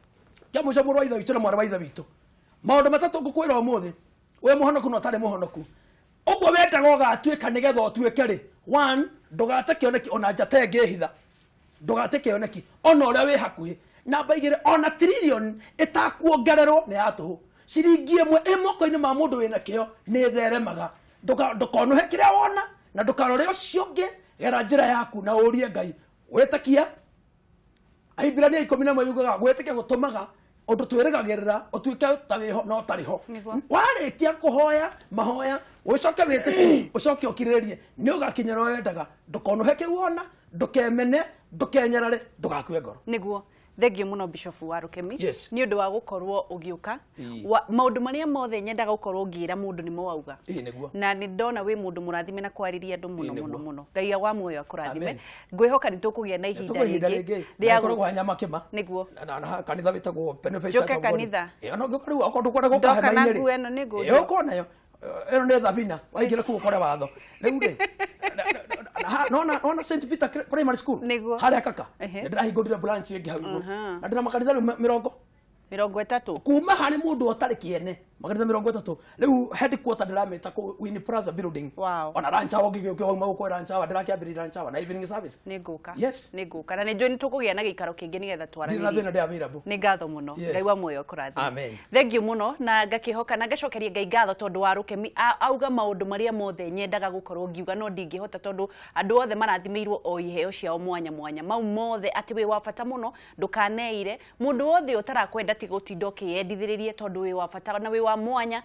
Kĩa mũico, mũrũ wa ithe witũ na mwarĩ wa ithe witũ, maũndũ matatũ ngũkwĩra ũmũthĩ, wĩ mũhonoku na ũtarĩ mũhonoku. Ũguo wendaga ũgatuĩka nĩgetha ũtuĩke rĩ, one, ndũgate kĩoneki ona njata ĩngĩhitha. Ndũgate kĩoneki ona ũrĩa wĩ hakuhĩ. Namba igĩrĩ, ona trillion ĩtakuongererwo nĩ ya tũhũ. Ciringi ĩmwe ĩ moko-inĩ ma mũndũ wĩna kĩo nĩ ĩtheremaga. Ndũkonũhe kĩrĩa wona na ndũkarore ũcio ũngĩ, gera njĩra yaku na ũrie Ngai. Wĩtĩkia, Ahibirania 11 yugaga gwĩtĩkia gũtũmaga ũndũ twĩrĩgagĩrĩra ũtuĩke ta wĩho no ũtarĩ ho. Warĩkia kũhoya mahoya, ũcoke wĩtĩkie, ũcoke ũkirĩrĩrie, nĩ ũgakinyĩra ũrĩa wendaga. Ndũkonũhe kĩu wona, ndũkemene, ndũkenyarare, ndũgakue ngoro. Nĩguo. Thengiũ mũno Bishop wa Rũkemi. Nĩ ũndũ wa gũkorwo ũgĩũka. Maũndũ marĩa mothe nyendaga gũkorwo ngĩra mũndũ nĩmo wauga. Na nĩ ndona wĩ mũndũ mũrathime na kwarĩria andũ mũno, mũno, mũno. Ngai wa muoyo akũrathime. Ngwĩhoka nĩ tũkũgĩa na ihinda Tũkũgĩa ihinda rĩngĩ rĩngĩ. rĩa Na gũkoragwo nyama kĩma. Nĩguo. Na kanitha wĩtagwo Beneface Njũke Church of God. kanitha. No ngĩũka rĩu, okorwo ndũkwenda gũka Ndoka na hema-inĩ rĩ. nguo ĩno nĩ ngũthiĩ. Ũka nayo. Ĩno nĩ thabina, waingĩra kũu ũkore watho. Rĩu rĩ, nona Saint Peter Primary School. Nĩguo. Harĩa kaka. Nĩ ndĩrahingũrire branch ĩngĩ hau igũrũ. Na ndĩna makanitha rĩu mĩrongo. 30. Kuma harĩ mũndũ ũtarĩ kĩene. Makanitha 30 rĩu headquarter ndĩramĩta kũ Winnie Plaza building. Ona lunch hour ũngĩgĩũka wauma gũkũ lunch hour, ndĩrakĩambĩrĩria lunch hour na evening service. Nĩ ngũka. Yes. Nĩ ngũka na nĩ njũĩ nĩ tũkũgĩa na gĩikaro kĩngĩ nĩgetha Ndirĩ na twaranĩrie. Thĩna, ndĩ available. Nĩ ngatho mũno. Yes. Ngai wa muoyo akũrathime. Amen. Thank you mũno, na ngakĩhoka na ngacokeria Ngai ngatho tondũ wa Rũkemi. Auga maũndũ marĩa mothe nyendaga gũkorwo ngiuga no ndingĩhota, tondũ andũ othe marathimĩirwo o iheo ciao mwanya mwanya, mau mothe atĩ wĩ wa bata mũno, ndũkaneire mũndũ wothe ũtarakwenda, ti gũtinda ũkĩyendithĩrĩria, tondũ wĩ wa bata na wĩ wa mwanya.